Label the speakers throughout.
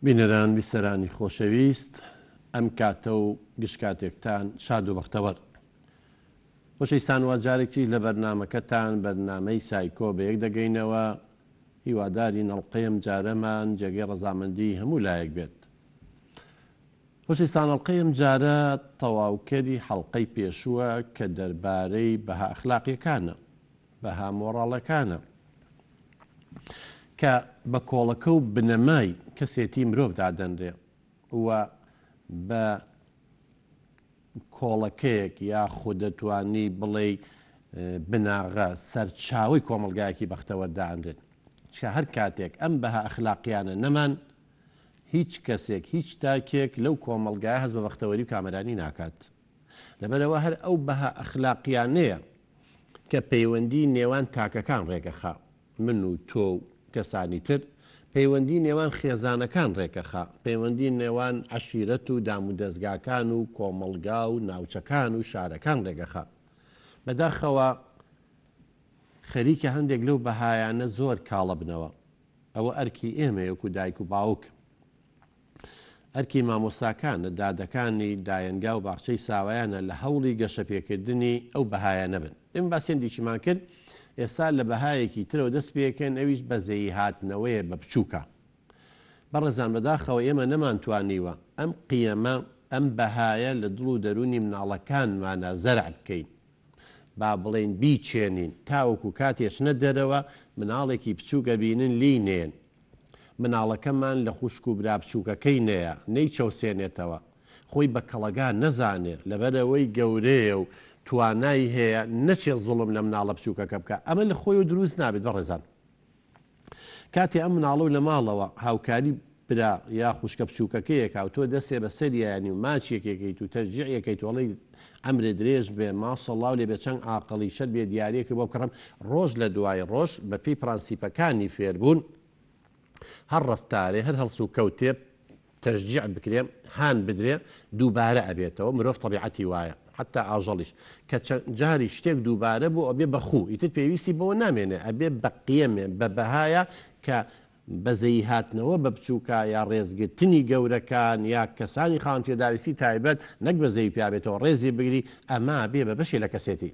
Speaker 1: بینەران بیسەرانی خۆشەویست ئەم کاتە و گشت کاتێکتان شاد و بەختەوەر. خۆشەویستان وا جارێکتریش لە بەرنامەکەتان بەرنامەی سایکۆ بەیەک دەگەینەوە هیوادارین ئەڵقەی ئەم جارەمان جێگەی ڕەزامەندی هەموو لایەک بێت. خۆشەویستان ئەڵقەی ئەم جارە تەواوکەری حەڵقەی پێشووە کە دەربارەی بەها ئەخلاقیەکانە بەها مۆڕاڵەکانە کە بە کۆڵەکە و بنەمای کەسێتی مرۆڤ دادەنرێ و بە کۆڵەکەیەک یاخود دەتوانی بڵێی بناغە، سەرچاوەی کۆمەڵگایەکی بەختەوەر دائەنرێت. چونکە هەر کاتێک ئەم بەها ئەخلاقیانە نەمان، هیچ کەسێک، هیچ تاکێک لەو کۆمەڵگایە هەست بە بەختەوەری و کامەرانی ناکات. لەبەرئەوە هەر ئەو بەها ئەخلاقیانەیە کە پەیوەندی نێوان تاکەکان ڕێکەخا. من و تۆ و کەسانی تر، پەیوەندی نێوان خێزانەکان ڕێکەخا، پەیوەندی نێوان عەشیرەت و دامودەزگاکان و کۆمەڵگا و ناوچەکان و شارەکان ڕێکەخا. بەداخەوە خەریکە هەندێک لەو بەهایانە زۆر کاڵەبنەوە. ئەوە ئەرکی ئێمەیە وەکو دایک و باوک. ئەرکی مامۆستاکانە، دادەکانی دایەنگا و باخچەی ساوایانە لە هەوڵی گەشەپێکردنی ئەو بەهایانە بن. ئێمە باسی هەندێکیمان کرد، ئێستا لە بەهایەکی ترەوە دەست پێکەین، ئەویش بەزەیی هاتنەوەیە بە بچووکە. بەڕێزان بەداخەوە ئێمە نەمانتوانیوە ئەم قیەمە، ئەم بەهایە لە دڵ و دەروونی مناڵەکانمانا زەرع بکەین. با بڵێین بیچێنین، تاوەکو کاتێ چنە دەرەوە مناڵێکی بچووک ئەبینن لێی نەیەن. مناڵەکەمان لە خوشک و برا بچووکەکەی نەیە، نەیچەوسێنێتەوە، خۆی بە کەڵەگا نەزانێ، لەبەرئەوەی گەورەیە و توانای هەیە نەچێ زوڵم لە مناڵە بچووکەکە بکا، ئەمە لە خۆیەوە دروست نابێت بەڕێزان. کاتێ ئەم مناڵە و لە ماڵەوە هاوکاری برا یا خوشکە بچووکەکەی ئەکا و تۆ دەستێ بە سەریایانی و ماچێک ئەکەیت و تەشجیعی ئەکەیت و ئەڵێی عەمرێ درێژ بێ ماشەڵڵاو لێ بێ چەند عاقڵی شەر بێ دیاریەکە بۆ بکڕم ڕۆژ لە دوای ڕۆژ بە پێی پرانسیپەکانی فێربوون هەر ڕەفتارێ هەر هەڵسوکەوتێ تەشجیع بکرێ هان بدرێ دووبارە ئەبێتەوە مرۆڤ تەبیعەتی وایە حتا ئاژەڵیش کە چەند جاری شتێک دووبارە بوو ئەبێ بە خوو ئیتر پێویستی بەوە نامێنێ ئەبێ بە قیەمێ بە بەهایە کە بەزەیی هاتنەوە بە بچووکە یا ڕێزگرتنی گەورەکان یا کەسانی خاوەن پێداویستی تایبەت نەک بەزەیی پیا بێتەوە ڕێزی بگری ئەمە بێ بە بەشێ لە کەسێتی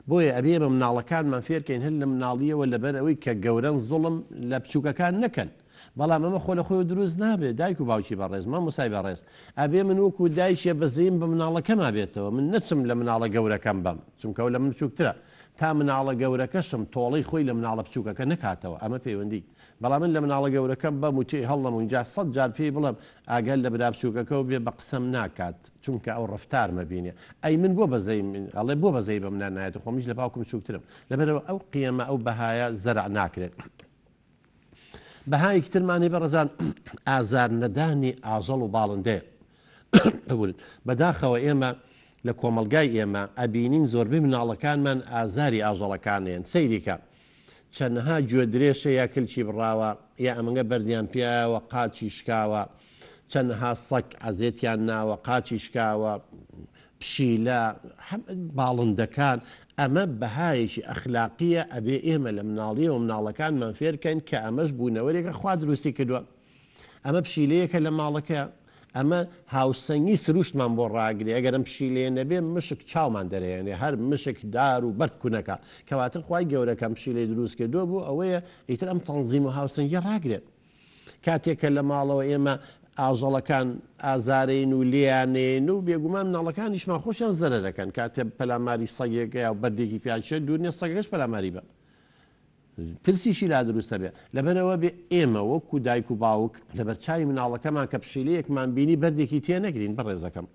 Speaker 1: بۆیە ئەبێ ئێمە مناڵەکانمان فێرکەین هەر لە مناڵیەوە لەبەر ئەوەی کە گەورەن زوڵم لە بچووکەکان نەکەن بەڵام ئەمە خۆ لە خۆیەوە دروست نابێت دایک و باوکی بەڕێز مامۆستای بەڕێز ئەبێ من وەکو دایکێ بەزەیم بە مناڵەکەما بێتەوە من نەچم لە مناڵە گەورەکەم بەم چونکە ئەو لە من بچووکترە تا مناڵە گەورەکەشم تۆڵەی خۆی لە مناڵە بچووکەکە نەکاتەوە ئەمە پەیوەندی بەڵام من لە مناڵە گەورەکەم بەم و تێی هەڵنەم و ئینجا سەت جار پێی بڵێم ئاگات لە برا بچووکەکەو بێ بە قسەم ناکات چونکە ئەو ڕەفتارمە بینێ ئەی من بۆ بەزەیم ئەڵێ بۆ بەزەی بە منا نایەت خۆ منیش لە باوکم بچووکترم لەبەرئەوە ئەو قیەمە ئەو بەهایە زەرع ناکرێت. بەهایەکی ترمان هەیە بەڕێزان ئازار نەدانی ئاژەڵ و باڵندەیە ببورن بەداخەوە ئێمە لە کۆمەڵگای ئێمە ئەبینین زۆربەی مناڵەکانمان ئازاری ئاژەڵەکانێن سەیریکە چەنەها گوێ درێژە یا کلکی بڕاوە یا ئەمەگە بەردیان پیاوە قاچی شکاوە چەنەها سەگ عەزێتیان ناوە قاچی شکاوە پشیلە باڵندەکان ئەمە بەهایەکی ئەخلاقیە ئەبێ ئێمە لە مناڵیەوە مناڵەکانمان فێرکەین کە ئەمەش بوونەوەرێکە خوا دروستی کردووە ئەمە پشیلەیەکە لە ماڵەکە ئەمە هاوسەنگی سروشتمان بۆ ڕاگرێ ئەگەر ئەم پشیلەیە نەبێ مشک چاومان دەرێنێ هەر مشک دار و بەرد کونەکە کەواتە خوای گەورە کە ئەم پشیلەی دروست کردووە بۆ ئەوەیە ئیتر ئەم تەنزیم و هاوسەنگیە ڕاگرێت کاتێک کە لە ماڵەوە ئێمە ئاژەڵەکان ئازارەین و لێیانەیەن و بێگومان مناڵەکانیشمان خۆشیان زەرەر دەکەن کاتێ پەلاماری سەگێک یا بەردێکی پیاچێت دوور نیە سەگەکەش پەلاماری بە ترسیشی لا دروستە بێ لەبەرەوە بێ ئێمە وەکو دایک و باوک لەبەر چاوی مناڵەکەمان کە پشیلەیەکمان بینی بەردێکی تێ نەگرین بەڕێزەکەم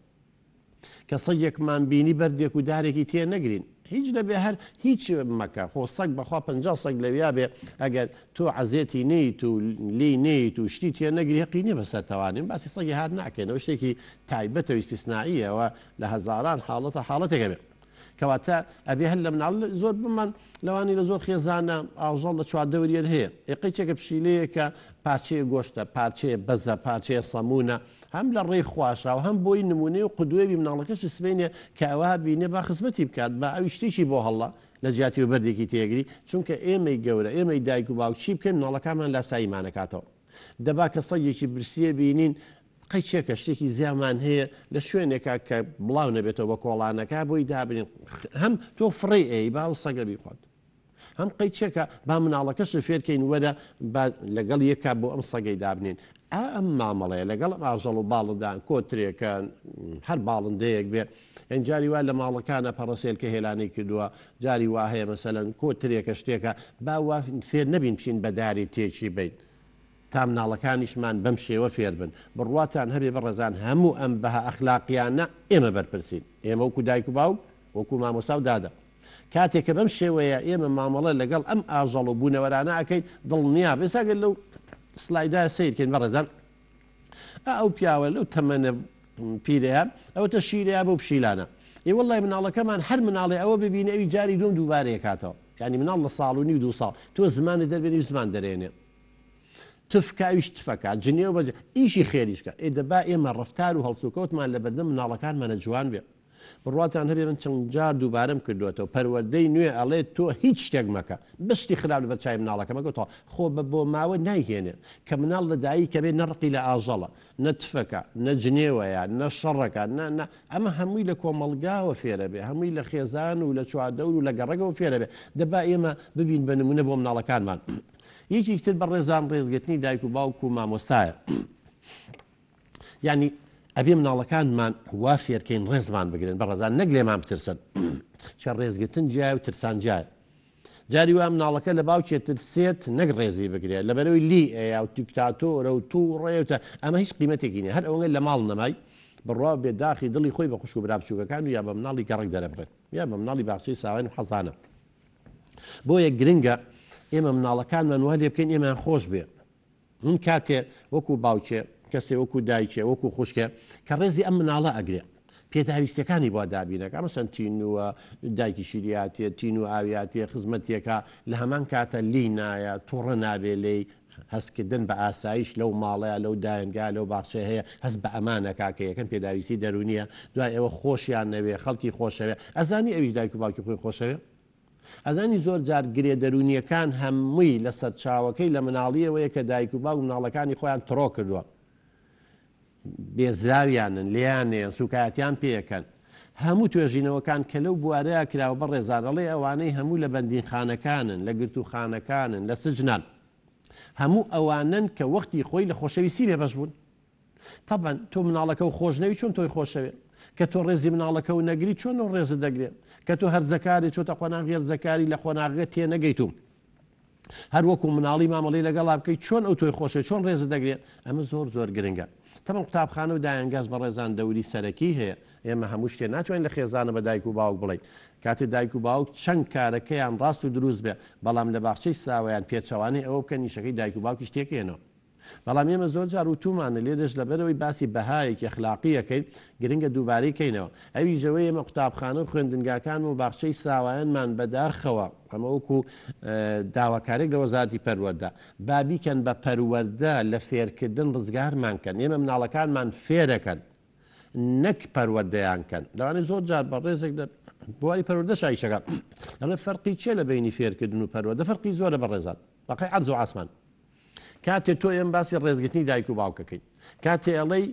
Speaker 1: کە سەگێکمان بینی بەردێک و دارێکی تێ نەگرین هیچ نەبێ هەر هیچ مەکە خۆ سەگ بەخوا 50 سەگ لەویا بێ ئەگەر تۆ عەزێتی نەیت و لێی نەیت و شتی تێ نەگری هەقی نیە بەسەر تەوانین باسی سەگی هار ناکەینەوە شتێکی تایبەتە و ئیستیسنائیەوە لە هەزاران حاڵەتە حاڵەتێکە بێ کەواتە ئەبێ هەر لە مناڵ زۆر بمان لەوانی لە زۆر خێزانە ئاژەڵ لە چواردەوریان هەیە ئێقەی چێکە پشیلەیەکە پارچەیە گۆشتە پارچەیە بەزە پارچەیە سەمونە هەم لە ڕێی خواشا و هەم بۆی نمونەی و قدوەی بی مناڵەکەشی سبەینێ کە ئەوە بینێ با خزمەتی بکات با ئەویش شتێکی بۆ هەڵە لە جیاتی و بەردێکی تێگری چونکە ئێمەی گەورە ئێمەی دایک و باوک چی بکەین مناڵەکانمان لاساییمانەکاتەوە. دەبا کە سەگێکی برسییە بینین قەی چێکە شتێکی زیامان هەیە لە شوێنێکا کە بڵاو نەبێتەوە بە کۆڵانەکە بۆی دابنین هەم تۆ فڕێی ئەی با ئەو سەگە بیخوات هەم قەی چێکە با مناڵەکەشت فێرکەین وەرە با لەگەڵ یەکا بۆ ئەم سەگەی دابنێین ئا ئەم مامەڵەیە لەگەڵ ئەم ئاژەڵ و باڵندان کۆترێکە هەر باڵندەیەک بێ یان جاری وا لە ماڵەکانە پەڕەسێلکە هێلانەی کردووە جاری وا هەیە مەسەلەن کۆترێکە شتێکە با وا فێر نەبین بچین بە داری تێکی بەین تا مناڵەکانیشمان بەم شێوە فێر بن بڕواتان هەبێ بەڕێزان هەموو ئەم بەها ئەخلاقیانە ئێمە بەرپرسین ئێمە وەکو دایک و باوک وەکو مامۆستا و دادە کاتێ کە بەم شێوەیە ئێمە مامەڵە لەگەڵ ئەم ئاژەڵ و بوونەوەرانە ئەکەین دڵنیابە ئێستا گەر لەو سلایدا سەیر کەین بەڕێزان ئا ئەو پیاوە لەو تەمەنە پیرەیە ئەوەتە شیرەیە بەو پشیلانە ئێ وەڵای مناڵەکەمان هەر مناڵێ ئەوە ببینێ ئەوی جاری دووەم دووبارەیە کاتەوە یانی مناڵ لە ساڵ و نیو دوو ساڵ تۆ زمانت دەربێنی و زمان دەرێنێ تف کا ئەویش تفەکا جنێو بە ئیشی خێریش کە ئێ دەبا ئێمە ڕەفتار و هەڵسوکەوتمان لە بەردەم مناڵەکانمانە جوان بێ بڕواتان هەبێ من چەند جار دووبارەم کردووەتەوە پەروەردەی نوێ ئەڵێ تۆ هیچ شتێک مەکە بەس شتی خراپ لەبەر چاوی مناڵەکە مەکە تەواو خۆ بە بۆماوە نایهێنێ کە مناڵ لە دایکە بێ نە ڕقی لە ئاژەڵە نە تفەکە نە جنێوەیە نە شەڕەکە نە نە ئەمە هەمووی لە کۆمەڵگاوە فێرە بێ هەمووی لە خێزان و لە چواردەور و لە گەڕەگەوە فێرە بێ دەبا ئێمە ببین بە نمونە بۆ مناڵەکانمان یەکێکی تر بەڕێزان ڕێزگرتنی دایک و باوک و مامۆستایە یانی ئەبێ مناڵەکانمان وا فێرکەین ڕێزمان بگرن بەڕێزان نەک لێمان بترسن چە ڕێزگرتن جیایە و ترسان جیایە جاری وا مناڵەکە لە باوکێ ترسێت نەک ڕێزی بگرێت لەبەرەوەی لی ئەیا و دیکتاتۆرە و تووڕەیە و ئەمە هیچ قیمەتێکی نییە هەر ئەوەنگە لە ماڵ نەمای بڕوا بێ داخی دڵی خۆی بە خوشک و برا بچووکەکان و یا بە مناڵی گەڕەک دەرەبڕێت یا بە مناڵی باخچەی ساوایان و حەزانە بۆیە گرنگە ئێمە مناڵەکانمان وا لێ بکەین ئێمەیان خۆش بێ من کاتێ وەکو باوکێ، کەسێ وەکو دایکێ، وەکو خوشکێ کە ڕێزی ئەم مناڵە ئەگرێ، پێداویستیەکانی بۆ دابینەکا، مەسەن تینووە، دایکی شیریاتێ، تینوو ئاویاتێ، خزمەتیەکا، لە هەمان کاتە لێی نایە، توڕە نابێ لێی، هەستکردن بە ئاسایش لەو ماڵەیا، لەو دایەنگا، لەو باخچەیە هەیە، هەست بە ئەمان ئەکا کە یەکەم پێداویستی دەروونیە، دوای ئەوە خۆشیان نەوێ، خەڵکی خۆشەوێ، ئەزانی ئەویش دایک و باوکی خۆی خۆشەوێ؟ ئەزانی زۆر جار گرێ دەروونییەکان هەمووی لە سەرچاوەکەی لە مناڵییەوەیە کە دایک و باوک مناڵەکانی خۆیان تڕۆ کردووە بێزراویانن لێیان نێن سوکایەتیان پێکەن هەموو توێژینەوەکان کە لەو بوارەیە کراوە بەڕێزان ئەڵێ ئەوانەی هەموو لە بەندینخانەکانن لە گرتووخانەکانن لە سجنان هەموو ئەوانەن کە وەختی خۆی لە خۆشەویستی بێبەش بوون تەبعەن تۆ مناڵەکەو خۆش نەوی چۆن تۆی خۆشەوێ کە تۆ ڕێزی مناڵەکەو نەگری چۆن ئەو ڕێزت دەگرێ کە تۆ هەرزەکاری چۆتە قۆناغی هەرزەکاری لە قۆناغەکە تێنەگەیت و هەر وەکو مناڵی مامەڵی لەگەڵا بکەیت چۆن ئەو تۆی خۆشێ چۆن ڕێزت دەگرێ ئەمە زۆر زۆر گرنگە تەبعەن قوتابخانە و دایەنگاش بەڕێزان دەوری سەرەکی هەیە ئێمە هەموو شتێ ناتوانین لە خێزانە بە دایک و باوک بڵێین کاتێ دایک و باوک چەند کارەکەیان ڕاست و دروست بێ بەڵام لە باخچەی ساوایان پێچەوانەی ئەوە بکەن ئیشەکەی دایک و باوکیش تێکێنەوە بەڵام ئێمە زۆر جار وتوومانە لێرەش لەبەرئەوەی باسی بەهایەکی ئەخلاقی ئەکەین گرنگە دووبارەی کەینەوە ئەویش ئەوەی ئێمە قوتابخانە و خوێندنگاکان و باخچەی ساوایانمان بەداخەوە ئەمە وەکو داواکارێک لە وەزارەتی پەروەردە با بیکەن بە پەروەردە لە فێرکردن ڕزگارمان کەن ئێمە مناڵەکانمان فێرەکەن نەک پەروەردەیان کەن لەوانەیە زۆر جار بەڕێزێک لە بواری پەروەردە شایشەکە دەڵێ فەرقی چیە لە بینی فێرکردن و پەروەردە فەرقی زۆرە بەڕێزان بەقەی عەرز و عاسمان کاتێ تۆ ئێم باسی ڕێزگرتنی دایک و باوکەکەی کاتێ ئەڵێی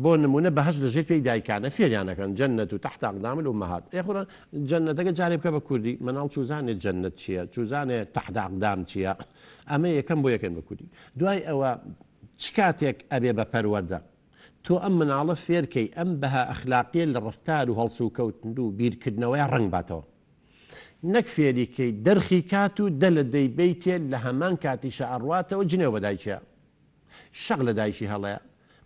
Speaker 1: بۆ نمونە بەهەشت لە ژێر پێی دایکانە فێریانەکەن جەنەت و تحت اقدام الامهات ئێ خورا جەنەتەکە جارێ بکە بە کوردی مناڵ چوزانێ جەنەت چییە چوزانێ تحت اقدام چییە ئەمە یەکەم بۆ یەکەن بە کوردی دوای ئەوە چ کاتێک ئەبێ بە پەروەردە تۆ ئەم مناڵە فێرکەی ئەم بەها ئەخلاقیە لە ڕفتار و هەڵسوکەوتن و بیرکردنەوەی ڕەنگ باتەوە نەک فێری کەی دەرخی کات و دە لە دەی بەیتێ لە هەمان کاتیشا ئەڕواتەوە جنێو بە دایکیا شەق لە دایکی هەڵەیە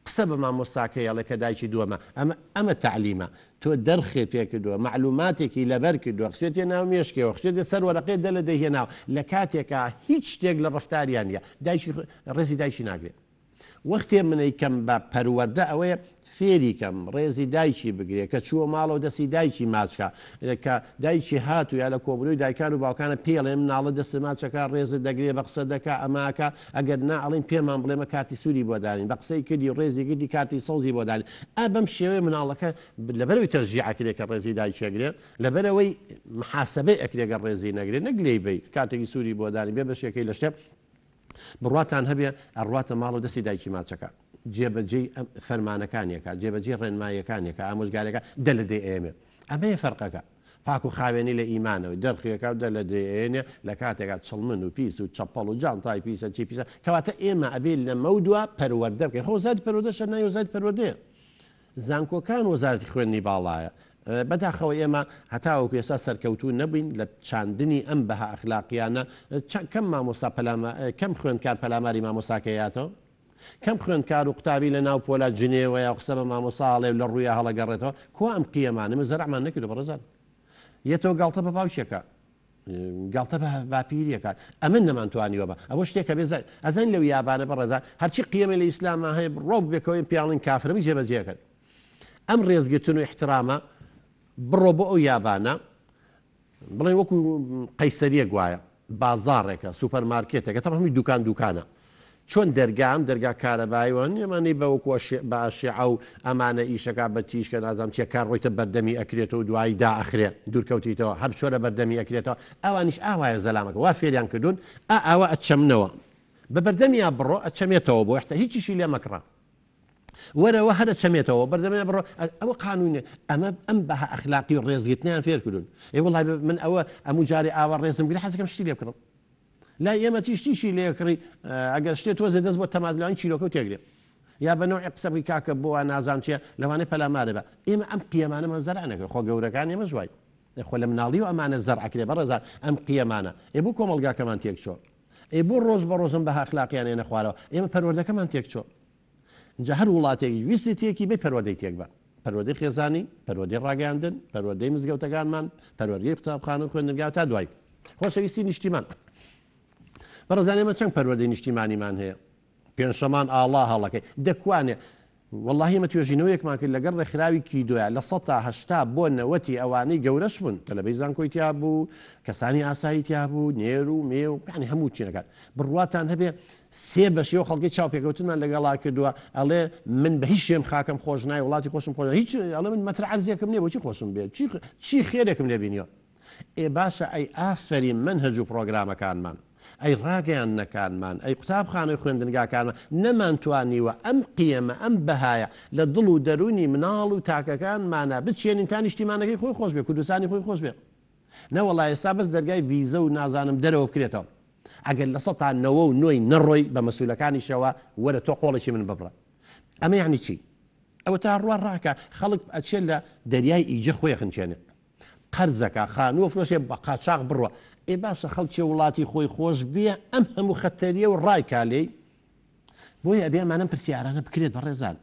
Speaker 1: قسە بە مامۆستاکەی ئەڵێ کە دایکی دووەمە ئەمە ئەمە تەعلیمە تۆ دەرخێ پێ کردووە مەعلوماتێکی لەبەر کردووە خسێتێ ناو مێشکێوە خسێتێ سەر وەرەقێ دە لە دەی هێناوە لە کاتێکا هیچ شتێک لە ڕەفتاریان نییە دایکی ڕێزی دایکی ناگرێ وەختێ من ئەیکەم بە پەروەردە ئەوەیە فێری کەم ڕێزی دایکی بگرێ کە چووە ماڵەوە دەستی دایکی ماچ کا کە دایکی هات و یا لە کۆبوونەوەی دایکان و باوکانە پێی ئەڵێن مناڵە دەستت ماچەکا ڕێزت دەگرێ بە قسە دەکا ئەمە ئەکا ئەگەر نا ئەڵێن پێمان بڵێ مە کارتی سووری بۆ دانین بە قسەی کردی و ڕێزی گرتی کارتی سەوزی بۆ دانین ئا بەم شێوەیە مناڵەکە لەبەرەوەی تەشجیع ئەکرێ کە ڕێزی دایکی ئەگرێ لەبەرەوەی محاسەبەی ئەکرێ گەر ڕێزی نەگرێ نەک لێی بەی کارتێکی سووری بۆ دانین بێ بەشێکەی لە شتێ. بڕواتان هەبێ ئەڕواتە ماڵ و دەستی دایکی ماچەکە جێبەجێی فەرمانەکانی ئەکا، جێبەجێی ڕێنماییەکانی ئەکا، ئامۆژگاریەکە دە لە دەی ئەیەمێ. ئەمەیە فەرقەکە. پاک و خاوێنی لە ئیمانەوە دەرخیەکا و دە لە دەی ئەیەنێ لە کاتێکا چڵمن و پیس و چەپەڵ و جانتای پیسە چی پیسە. کەواتە ئێمە ئەبێ لەمەودوا پەروەردە بکەین. خۆ وەزارەتی پەروەردەش هەر ناوی وەزارەتی پەروەردەیە. زانکۆکان وەزارەتی خوێندنی باڵایە. بەداخەوە ئێمە هەتاوەکو ئێستا سەرکەوتوو نەبووین لە چاندنی ئەم بەها ئەخلاقیانە. کەم مامۆستا پەلاما کەم خوێندکار پەلاماری مامۆستاکەی یاتەوە؟ کەم خوێندکار و قوتابی لە ناو پۆلا جنێوەیە و قسە بە مامۆستا ئەڵێ و لە ڕوویا هەڵەگەڕێتەوە؟ کوا ئەم قیەمانە؟ ئێمە زەرعمان نەکردووە بەڕێزان. یەتەوە گاڵتە بە باوکێکە. گاڵتە بە باپیریەکان ئەمن نەمانتوانیوە بە ئەوە شتێکە بێ ئەزانین لەو یابانە بەڕێزان هەرچی قیەمە لە ئیسلاما هەیە بڕۆ بێکەوەی پیاڵین کافرمی جێبەجێکەن ئەم ڕێزگرتن و احترامە بڕۆ بۆ ئەو یابانە بڵێن وەکو قەیسەریەک وایە بازاڕێکە سوپەر مارکێتێکە تەبعەن هەمووی دوکان دوکانە چۆن دەرگا ئەم دەرگا کارەبایی وە ئەمانەی بە وەکو بە ئەشعە و ئەمانە ئیشەکا بە تیشکە نازانم چیە کار ڕۆیتە بەردەمی ئەکرێتەوە دوایی دا ئەخرێ دوورکەوتیتەوە هەر بچۆرە بەردەمی ئەکرێتەوە ئەوانیش ئاوایە زەلامەکە وا فێریان کردوون ئا ئاوا ئەچەمنەوە بە بەردەمیا بڕۆ ئەچەمێتەوە بۆ حتا هیچیشی لێ مەکڕە وەرەوە هەر ئەچەمێتەوە بەردەمیا بڕۆ ئەوە قانونە ئەمە ئەم بەها ئەخلاقی و ڕێزگرتنیان فێر کردوون ئێ وەڵای من ئەوە ئەموو جارێ ئاوا ڕێزم گرت حەزەکەم شتی لێ بکڕم لای ئێمە چی شتیشی لێ کڕی ئەگەر شتێ تۆزێ دەست بۆ تەمادلان چیرۆکە و تێگرێ یا بە نەوعی قسە بکەی کاکە بۆ وا نازانم چیە لەوانەیە پەلامارە بە ئێمە ئەم قیەمانەمان زەرع نەکرد خۆ گەورەکان ئێمەش وای خۆ لە مناڵی و ئەمانە زەرع ئەکرێ بەڕێزان ئەم قیەمانە ئێ بۆ کۆمەڵگاکەمان تێکچۆ ئێ بۆ ڕۆژ بە ڕۆژم بەها ئەخلاقیان ێنە خوارەوە ئێمە پەروەردەکەمان تێکچۆ جا هەر وڵاتێکیش ویستی تێکی بەی پەروەردەی تێک بە. پەروەردەی خێزانی، پەروەردەی ڕاگەیاندن، پەروەردەی مزگەوتەکانمان، پەروەرگەی قوتابخانە و خوێندنگا و تا دوایی. خۆشەویستی نیشتیمان. بەڕێزان ئێمە چەند پەروەردەی نیشتیمانیمان هەیە؟ پێنجشەمان ئاڵا هەڵەکەی دەکوانێ وەڵاهی ئێمە توێژینەوەیەکمان کرد لەگەڵ ڕێکخراوی کیدۆیا 80% بۆ 90ی ئەوانەی گەورەش بوون تەلەبەی زانکۆی تیا بوو کەسانی ئاسایی تیا بوو نێر و مێ و یعنی هەموو چینەکان بڕواتان هەبێ سێ بەشی ئەو خەڵکەی چاوپێکەوتنمان لەگەڵا کردووە ئەڵێ من بە هیچ شێم خاکەم خۆش نایە وڵاتی خۆشم خۆش هیچ ئەڵێ من مەتر عەرزێکم نییە بۆچی خۆشم بێ چی چی خێرێکم لێ بینیوە ئێ باشە ئەی ئافەرین مەنهەج و پڕۆگرامەکانمان ئەی ڕاگەیاندنەکانمان ئەی قوتابخانە و خوێندنگاکانمان نەمانتوانیوە ئەم قیەمە ئەم بەهایە لە دڵ و دەروونی مناڵ و تاکەکانمانا بچێنین تا نیشتیمانەکەی خۆی خۆش بێ کوردستانی خۆی خۆش بێ نەوەڵا ئێستا بەس دەرگای ڤیزە و نازانم دەرەوە بکرێتەوە ئەگەر 99% نەڕۆی بە مەسولەکانیشەوە وەرە تۆ قۆڵێکی من ببڕە ئەمە یعنی چی ئەوە تا ڕوا ڕاکە خەڵک ئەچێت لە دەریای ئیجە خۆی خنچێنێ قەرزەکە خانووە فرۆشێ بە قاچاق بڕوە ئێ باشە خەڵکی وڵاتی خۆی خۆش بێ ئەم هەموو خەتەریە و ڕایکا لێی بۆیە ئەبێ ئەمانەم پرسیارانە بکرێت بەڕێزان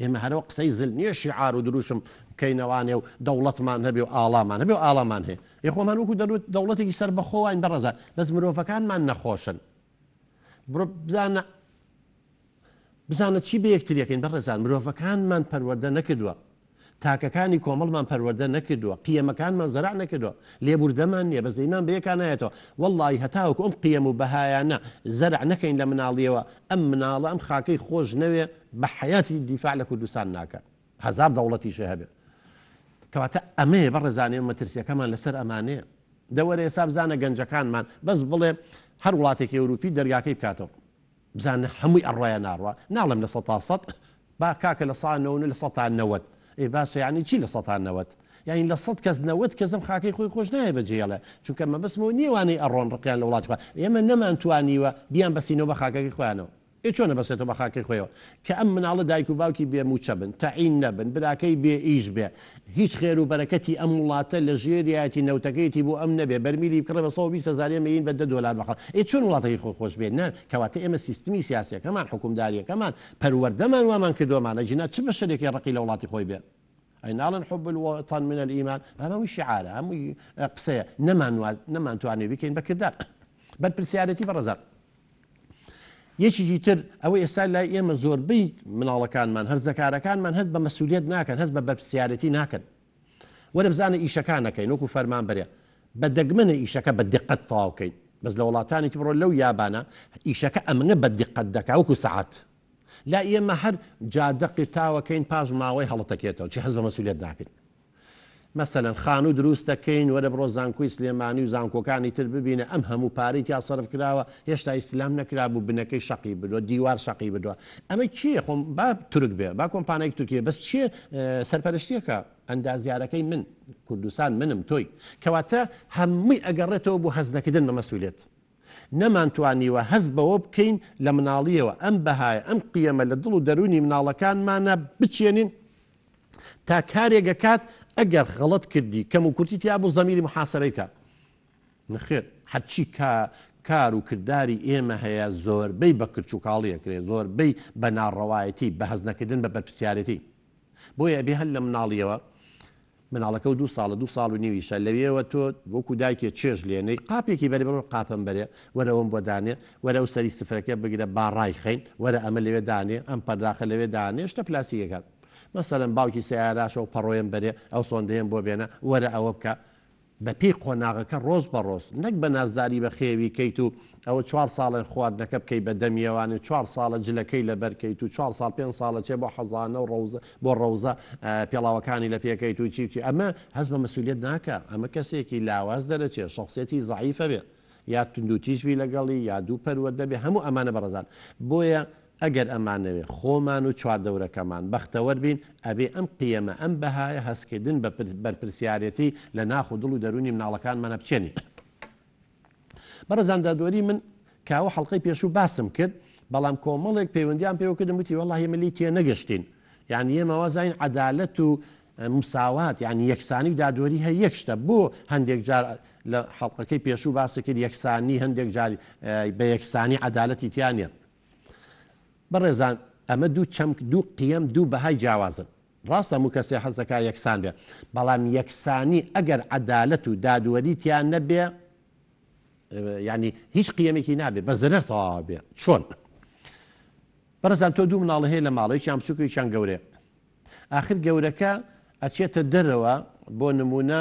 Speaker 1: ئێمە هەرەوە قسەی زل نییە شیعار و دروشم بکەینەوانێ و دەوڵەتمان هەبێ و ئاڵامان هەبێ و ئاڵامان هەیە ئێ خۆمان وەکو دەروت دەوڵەتێکی سەربەخۆ واین بەڕێزان بەس مرۆڤەکانمان نەخۆشن بڕۆ بزانە بزانە چی بە یەکتریەکەین بەڕێزان مرۆڤەکانمان پەروەردە نەکردووە تاکەکانی کۆمەڵمان پەروەردە نەکردووە، قیەمەکانمان زەرع نەکردووە، لێبوردەمان نییە، بەزەیمان بە یەکا نایەتەوە، وەڵڵاهی هەتاوەکو ئەم قیەم و بەهایانە زەرع نەکەین لە مناڵیەوە، ئەم مناڵە ئەم خاکەی خۆش نەوێ بە حەیاتی دیفاع لە کوردستان ناکا، هەزار دەوڵەتیشێ هەبێ. کەواتە ئەمەیە بەڕێزان ئێمە مەترسیەکەمان لەسەر ئەمانەیە. دە وەرە ئێستا بزانە گەنجەکانمان بەس بڵێ هەر وڵاتێکی ئەوروپی دەرگاکەی بکاتەوە، بزانە هەمووی ئەڕوا یا ناڕوا ناڵێم 100% با کاکە 99% 90% ئێ باشە یانی چی 90% یانی لە 100 کەس 90 کەس ئەم خاکەی خۆی خۆش نایە بەجێڵێ چونکە مەبەستمەوە نییە وانەی ئەڕۆن ڕقیان لە وڵاتی خۆیان ئێمە نەمانتوانیوە بیان بەسینەوە بە خاکەکەی خۆیانەوە ئێ چۆنە بەسێتەوە بە خاکەی خۆیەوە کە ئەم مناڵە دایک و باوکی بێ مووچە بن، تەعین نەبن، براکەی بێ ئیش بێ، هیچ خێر و بەرەکەتی ئەم وڵاتە لە ژێریایەتی نەوتەکەیەتی بۆ ئەم نەبێ، بەرمیلی بکڕێ بە 120 هەزار ئێمە یین بە دە دۆلار بە خەڵک، ئێ چۆن وڵاتەکەی خۆی خۆش بێ؟ نا، کەواتە ئێمە سیستمی سیاسیەکەمان، حوکمداریەکەمان، پەروەردەمان وامان کردووەمان، ئەگینا چ بەشەرێکی ڕقی لە وڵاتی خۆی بێ؟ ئەی ناڵێن حب الوطن من الایمان؟ ئەمە هەمووی شیعارە، هەمووی قسەیە، نەمان نەمانتوانیوە بیکەین بە کردار. بەرپرسیارێتی بەڕێزان. یەکێکی تر ئەوەی ئێستا لای ئێمە زۆربەی مناڵەکانمان هەرزەکارەکانمان هەست بە مەسولیت ناکەن هەست بە بەرپرسیارێتی ناکەن وەرە بزانە ئیشەکان نەکەین وەکو فەرمانبەرێ بە دەگمەنە ئیشەکە بە دقەت تەواو کەین بەس لە وڵاتانی تر بڕۆ لەو یابانە ئیشەکە ئەمنە بە دقەت دەکا وەکو سەعات لا ئێمە هەر جادە قیرتاوەکەین پاش ماوەی هەڵەتەکێتەوە چی هەست بە مەسولیت ناکەین. مەسەلەن خانوو دروست دەکەین، وەرە بڕۆ زانکۆی سلێمانی و زانکۆکانی تر ببینە ئەم هەموو پارەی تیا سەرف کراوە هێشتا ئیستلام نەکرابوو بنەکەی شەقی بردوە دیوار شەقی بردوە ئەمە کێیە خۆ با تورک بێ با کۆمپانیایەکی تورکی بێ بەس کێ سەرپەرشتیەکە ئەندازیارەکەی من کوردستان منم تۆی کەواتە هەمووی ئەگەڕێتەوە بۆ هەست نەکردن بە مەسولیەت نەمانتوانیوە هەست بەوە بکەین لە مناڵیەوە ئەم بەهایە ئەم قیەمە لە دڵ و دەروونی مناڵەکانمانا بچێنین تا کارێک ئەکات ئەگەر غەڵەت کردی کەم و کورتی تیا بوو زەمیری محاسەبەی بکات نەخێر هەرچی کار و کرداری ئێمە هەیە زۆربەی بە کرچ و کاڵی ئەکرێ زۆربەی بە ناڕەوایەتی بە هەست نەکردن بە بەرپرسیارێتی بۆیە ئەبێ هەر لە مناڵیەوە مناڵەکە و دوو ساڵە دوو ساڵ و نیویشە لەوێوە تۆ وەکو دایکێ چێژ لێنەی قاپێکی بەرێ بڕۆ قاپم بەرێ وەرە ئەوم بۆ دانێ وەرە ئەو سەری سفرەکە بگرە با ڕایخەین وەرە ئەمە لەوێ دانێ ئەم پەرداخە لەوێ دانێ شتە پلاستیکەکان مەسەلەن باوکی سەیاراش ئەو پەڕۆیەم بەرێ ئەو سۆندەیەم بۆ بێنە وەرە ئەوە بکە بەپێی قۆناغەکە ڕۆژ بە ڕۆژ نەک بە نازداری بەخێوی کەیت و ئەوە چوار ساڵە خواردنەکە بکەی بە دەمیەوان و چوار ساڵە جلەکەی لەبەر کەیت و چوار ساڵ پێنج ساڵە چێ بۆ حەزانە و ڕەوزە بۆ ڕەوزە پێڵاوەکانی لە پێ کەیت و چی و چی ئەمە هەست بە مەسولیەت ناکا ئەمە کەسێکی لاواز دەرەچێ شەخسیەتی زەعیفە بێ یا توندوتیژ بی لەگەڵی یا دوو پەروەردە بێ هەموو ئەمانە بەڕێزان بۆیە ئەگەر ئەمانەوێ خۆمان و چواردەورەکەمان بەختەوەر بین، ئەبێ ئەم قیەمە، ئەم بەهایە، هەستکردن بە بەرپرسیارێتی لە ناخ و دڵ و دەروونی مناڵەکانمانا بچێنین. بەڕێزان دادوەری من کاوە حەڵقەی پێشوو باسم کرد، بەڵام کۆمەڵێک پەیوەندیان پێوە کردم وتی وەڵاهی ئێمە لێی تێنەگەشتین. یانی ئێمە وازانین عەدالەت و مساوات یانی یەکسانی و دادوەری هەر یەک شتە، بۆ هەندێک جار لە حەڵقەکەی پێشوو باست کرد یەکسانی هەندێک جار بە یەکسانی عەدالەتی تیا نییە. بەڕێزان ئەمە دوو چەمک، دوو قیەم، دوو بەهای جیاوازن. ڕاستە هەموو کەسێ حەز دەکا یەکسان بێ، بەڵام یەکسانی ئەگەر عەدالەت و دادوەری تیا نەبێ یانی هیچ قیەمێکی نابێ، بە زەرەر تەواو بێ. چۆن؟ بەڕێزان تۆ دوو مناڵ هەیە لە ماڵ، یەکیان بچووکە یەکیان گەورەیە. ئاخر گەورەکە ئەچێتە دەرەوە بۆ نموونە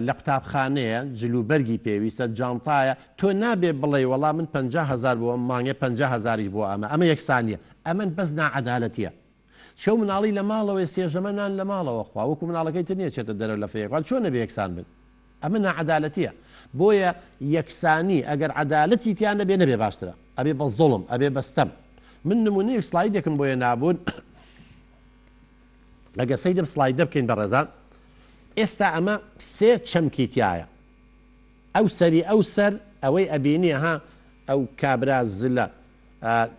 Speaker 1: لە قوتابخانەیە جل و بەرگی پێویستە جانتایە تۆ نابێ بڵێی وەڵا من 50 هەزار بۆ ئەم مانگێ 50 هەزاریش بۆ ئەمە ئەمە یەکسانیە ئەمن بەس ناعەدالەتیە چەو مناڵی لە ماڵەوەی سێژەمە نان لە ماڵەوە خوا وەکو مناڵەکەی تر نیە چێتە دەرەوە لە فەیەکوان چۆن نەبێ یەکسان بن ئەمە ناعەدالەتیە بۆیە یەکسانی ئەگەر عەدالەتی تیا نەبێ نەبێ باشترە ئەبێ بە زوڵم ئەبێ بە ستەم من نمونەیەک سڵایدێکم بۆیە نابوون ئەگەر سەیدم سڵایدە بکەین بەڕێزان ئێستا ئەمە سێ چەمکی تایە ئەو سەری ئەو سەر ئەوەی ئەبینی ها ئەو کابرا زلە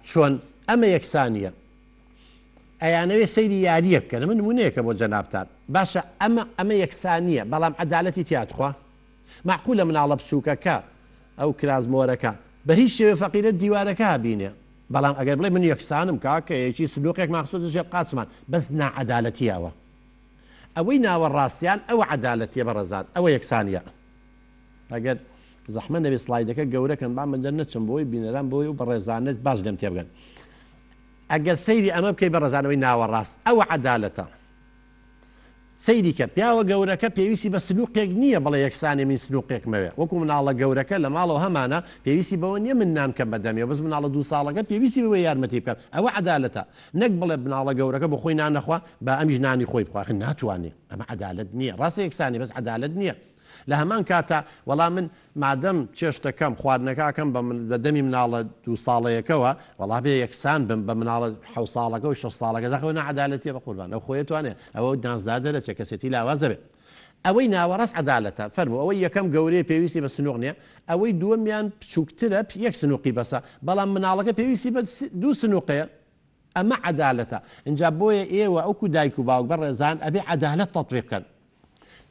Speaker 1: چۆن ئەمە یەکسانیە ئەیانەوێ سەیری یارییەک بکەن ئەمە نمونەیەکە بۆ جەنابتان باشە ئەمە ئەمە یەکسانیە بەڵام عەدالەتی تیا تخوا مەعقولە مناڵە بچوکەکە ئەو کراس مۆرەکە بە هیچ شێوەیە فەقیرە دیوارەکە بینێ بەڵام ئەگەر بڵێ من یەکسانم کاکە یەکی سندوقێکمان خستۆتە ژێر قاچمان بەس ناعەدالەتیە ئەوە ئەوەی ناوە ڕاستیان ئەوە عەدالەتیە بەڕێزان ئەوە یەکسانیە ئەگەر زەحمەت نەبێ سڵایدەکە گەورەکەن با من دەرنەچم بۆی بینەران بۆی و بەڕێزانت باش لێم تێبگەن ئەگەر سەیری ئەمە بکەی بەڕێزان ئەوەی ناوەڕاست ئەوە عەدالەتە. سەیری کە پیاوە گەورەکە پێویستی بە سنوقێک نییە بڵێ یەکسانێ من سنوقێکمەوێ وەکو مناڵە گەورەکە لە ماڵەوە هەمانە پێویستی بەوە نییە من نان بکەم بە دەمیەوە بەس مناڵە دوو ساڵەکە پێویستی بەوەیە یارمەتی بکەم ئەوە عەدالەتە نەک بڵێ مناڵە گەورەکە بۆ خۆی نان نەخوا با ئەمیش نانی خۆی بخوا ئەخر ناتوانێ ئەمە عەدالەت نییە ڕاستە یەکسانێ بەس عەدالەت نییە لە هەمان کاتا وەڵا من مادەم چێشتەکەم خواردنەکە ئەکەم بە بە دەمی مناڵە دوو ساڵەیەکەوە وەڵا بێ یەکسان بم بە مناڵە حەو ساڵەکە و شەش ساڵەکە داخەوە ناعەدالەتیە بە قوربان ئەو خۆی ئەتوانێ ئەوە نازدار دەرەچێ کەسێتی لاوازە بێ ئەوەی ناوەڕاست عەدالەتە فەرموو ئەوەی یەکەم گەورەیە پێویستی بە سنوق نیە ئەوەی دووەمیان بچووکترە یەک سنوقی بەسە بەڵام مناڵەکە پێویستی بە دوو سنوقەیە ئەمە عەدالەتە ئینجا بۆیە ئێوە ئەوکو دایک و باوک بەڕێزان ئەبێ عەدالەت تەتبیق بکەن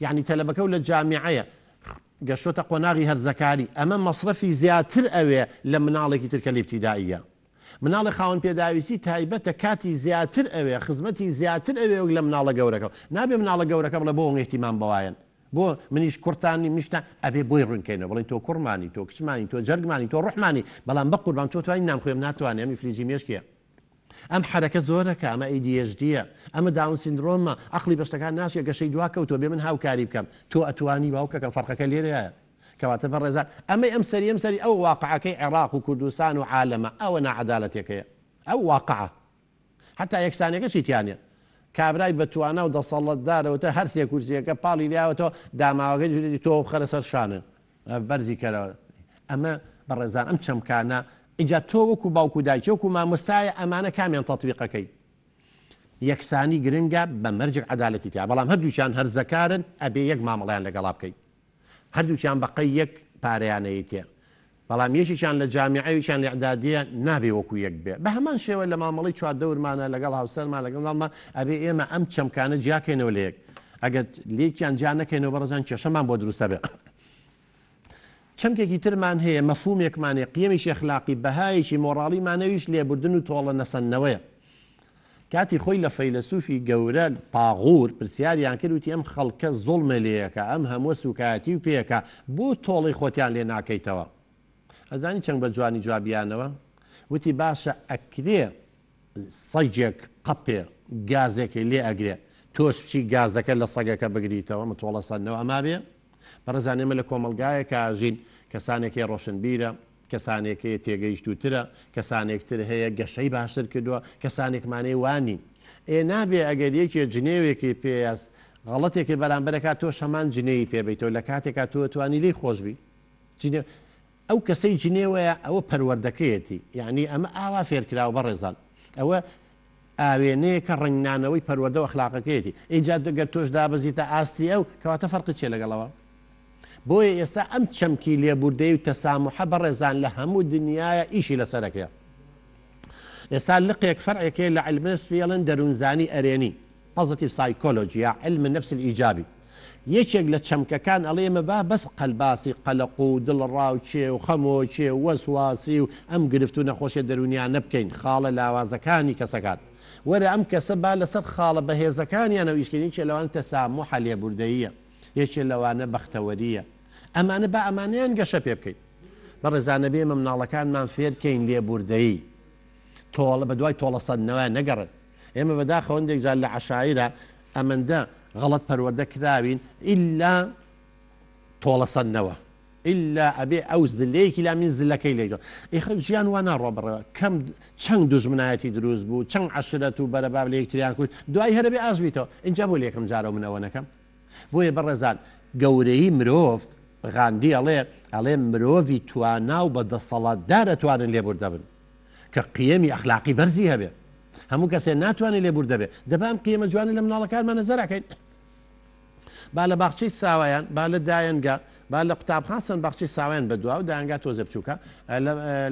Speaker 1: یەعنی تەلەبەکە و لە جامیعەیە گەشتۆتە قۆناغی هەرزەکاری ئەمە مەسرەفی زیاتر ئەوێ لە مناڵێکی تر کە لە ئیبتیدائیە مناڵێ خاوەن پێداویستی تایبەتە کاتی زیاتر ئەوێ خزمەتی زیاتر ئەوێ وەک لە مناڵە گەورەکە نابێ مناڵە گەورەکە بڵێ بۆ ئەوەنگە ئیهتیمام بەوایەن بۆ منیش کوڕتان نیم منیشتان ئەبێ بۆی ڕوونکەینەوە بڵێین تۆ کوڕمانی تۆ کچمانی تۆ جەرگمانی تۆ ڕوحمانی بەڵام بەقوربان تۆ توانی نان خۆیم ناتوانێ ئەم ئیفلیجی مێشکیە ئەم حەرەکە زۆرەکە، ئەمە ADHD یە، ئەمە داون سیندرۆمە، عەقڵی بە شتەکان ناچێ، گەشەی دوا کەوتووە، بێ من هاوکاری بکەم، تۆ ئەتوانی باوکەکەم، فەرقەکە لێرەیە. کەواتە بەڕێزان ئەمەی ئەم سەری ئەم سەری ئەو واقعەکەی عێڕاق و کوردستان و عالەمە، ئەوە ناعەدالەتێکەیە. ئەو واقعە. حەتا یەکسانیەکەشی تیا نیە. کابرای بە توانا و دەسەڵەتدارەوەتە هەرسێ کورسیەکە پاڵی لیاوەتەوە داماوەکەی وتویەتی تۆ بخەرە سەر شانت بەرزی کەرەوە ئەمە بەڕێزان ئەم چەمکانە ئینجا تۆ وەکو باوک و دایکی وەکو مامۆستایە ئەمانە کامیان تەتبیقەکەی یەکسانی گرنگە بە مەرجێک عەدالەتی تیا بەڵام هەردووکیان هەرزەکارن ئەبێ یەک مامەڵەیان لەگەڵا بکەی هەردووکیان بەقەی یەک پارەیان ئەیتێ بەڵام یەکێکیان لە جامیعە یەکیان لە ئیعدادیە نابێ وەکو یەک بێ بە هەمان شێوە لە مامەڵەی چواردەورمانە لەگەڵ هاوسەرمان لەگەڵ ماڵمان ئەبێ ئێمە ئەم چەمکانە جیاکەینەوە لە یەک ئەگەر لێکیان جیا نەکەینەوە بەڕێزان کێشەمان بۆ دروستە بێ چەمکێکی ترمان هەیە مەفهومێکمان هەیە قیەمێکی ئەخلاقی بەهایەکی مۆڕاڵی مانەویش لێبوردن و تۆڵە نەسەندنەوەیە کاتی خۆی لە فەیلەسوفی گەورە تاغور پرسیاریان کرد وتی ئەم خەڵکە زوڵمە لێیەکا ئەم هەمووە سوکایەتی و پێیەکا بۆ تۆڵەی خۆتیان لێ ناکەیتەوە ئەزانی چەند بە جوانی جوابیانەوە وتی باشە ئەکرێ سەگێک قەپێ گازێکی لێ ئەگرێ تۆش بچی گازەکە لە سەگەکە بگریتەوە مە تۆڵە سەندنەوە ئەما بێ بەڕێزان ئێمە لە کۆمەڵگایەکا ئەژین کەسانێک هەیە ڕۆشنبیرە کەسانێک هەیە تێگەیشتووترە، کەسانێک تر هەیە گەشەی باشتر کردووە، کەسانێکمان هەیە وا نین. ئێ نابێ ئەگەر یەکێ جنێوێکی پێ یا غەڵەتێکی بەرامبەر ئەکا تۆش هەمان جنێوی پێ بەیتەوە لە کاتێکا تۆ ئەتوانی لێی خۆش بی. جنێو ئەو کەسەی جنێوەیە ئەوە پەروەردەکەیەتی یانی ئەمە ئاوا فێرکراوە بەڕێزان ئەوە ئاوێنەیەکە ڕەنگنانەوەی پەروەردە و ئەخلاقەکەیەتی ئینجا گەر تۆش دابەزیتە ئاستی ئەو کەواتە فەرقت چیە لەگەڵ ئەوە؟ بۆیە ئێستا ئەم چەمکی لێبوردەیی و تەساموحە بەڕێزان لە هەموو دنیایا ئیشی لەسەر ئەکرێ. ئێستا لقێک فەرعێک هەیە لە علم نفس پێی ئەڵێن دەروونزانی ئەرێنی، Positive Psychology یا علم النفس الایجابی. یەکێک لە چەمکەکان ئەڵێ ئێمە با بەس قەلباسی قەلەق و دڵەڕاوکێ و خەمۆکێ و وەسواسی و ئەم گرفت و نەخۆشیە دەروونیانە بکەین، خاڵە لاوازەکانی کەسەکان. وەرە ئەم کەسە با لەسەر خاڵە بەهێزەکانیانەوە ئیش کەین، یەکێ لەوانە تەساموحە لێبوردەییە. یەکێ لەوانە بەختەوەرییە. ئەمانە با ئەمانەیان گەشە پێ بکەین. بەڕێزان ئەبێ ئێمە مناڵەکانمان فێر کەین لێبوردەیی. تۆڵە بە دوای تۆڵە سەندنەوە نەگەڕێن. ئێمە بەداخەوە هەندێک جار لە عەشایرا ئەمەندە غەڵەت پەروەردە کراوین ئیلا تۆڵە سەندنەوە. ئیلا ئەبێ ئەو زلەیەکی لا من زلەکەی لێ ئیخر ژیان وا ناڕوا بەڕێوە کەم چەند دوژمنایەتی دروست بوو چەند عەشرەت و بەرەباب لە یەکتریان کوشت دوایی هەر ئەبێ ئاش بیتەوە ئینجا بۆ لە یەکەم جارەوە من ئەوە نەکەم بۆیە بەڕێزان گەورەیی مرۆڤ غاندی ئەڵێ ئەڵێ مرۆڤی توانا و بە دەسەڵاتدار ئەتوانن لێبوردە بن کە قیەمی ئەخلاقی بەرزی هەبێ هەموو کەسێ ناتوانێ لێبوردە بێ دەبا ئەم قیەمە جوانە لە مناڵەکانمانە زەرعکەین با لە باخچەی ساوایان، با لە دایەنگا، با لە قوتابخان سەن باخچەی ساوایان بە دوا و دایەنگا تۆزێ بچووکە،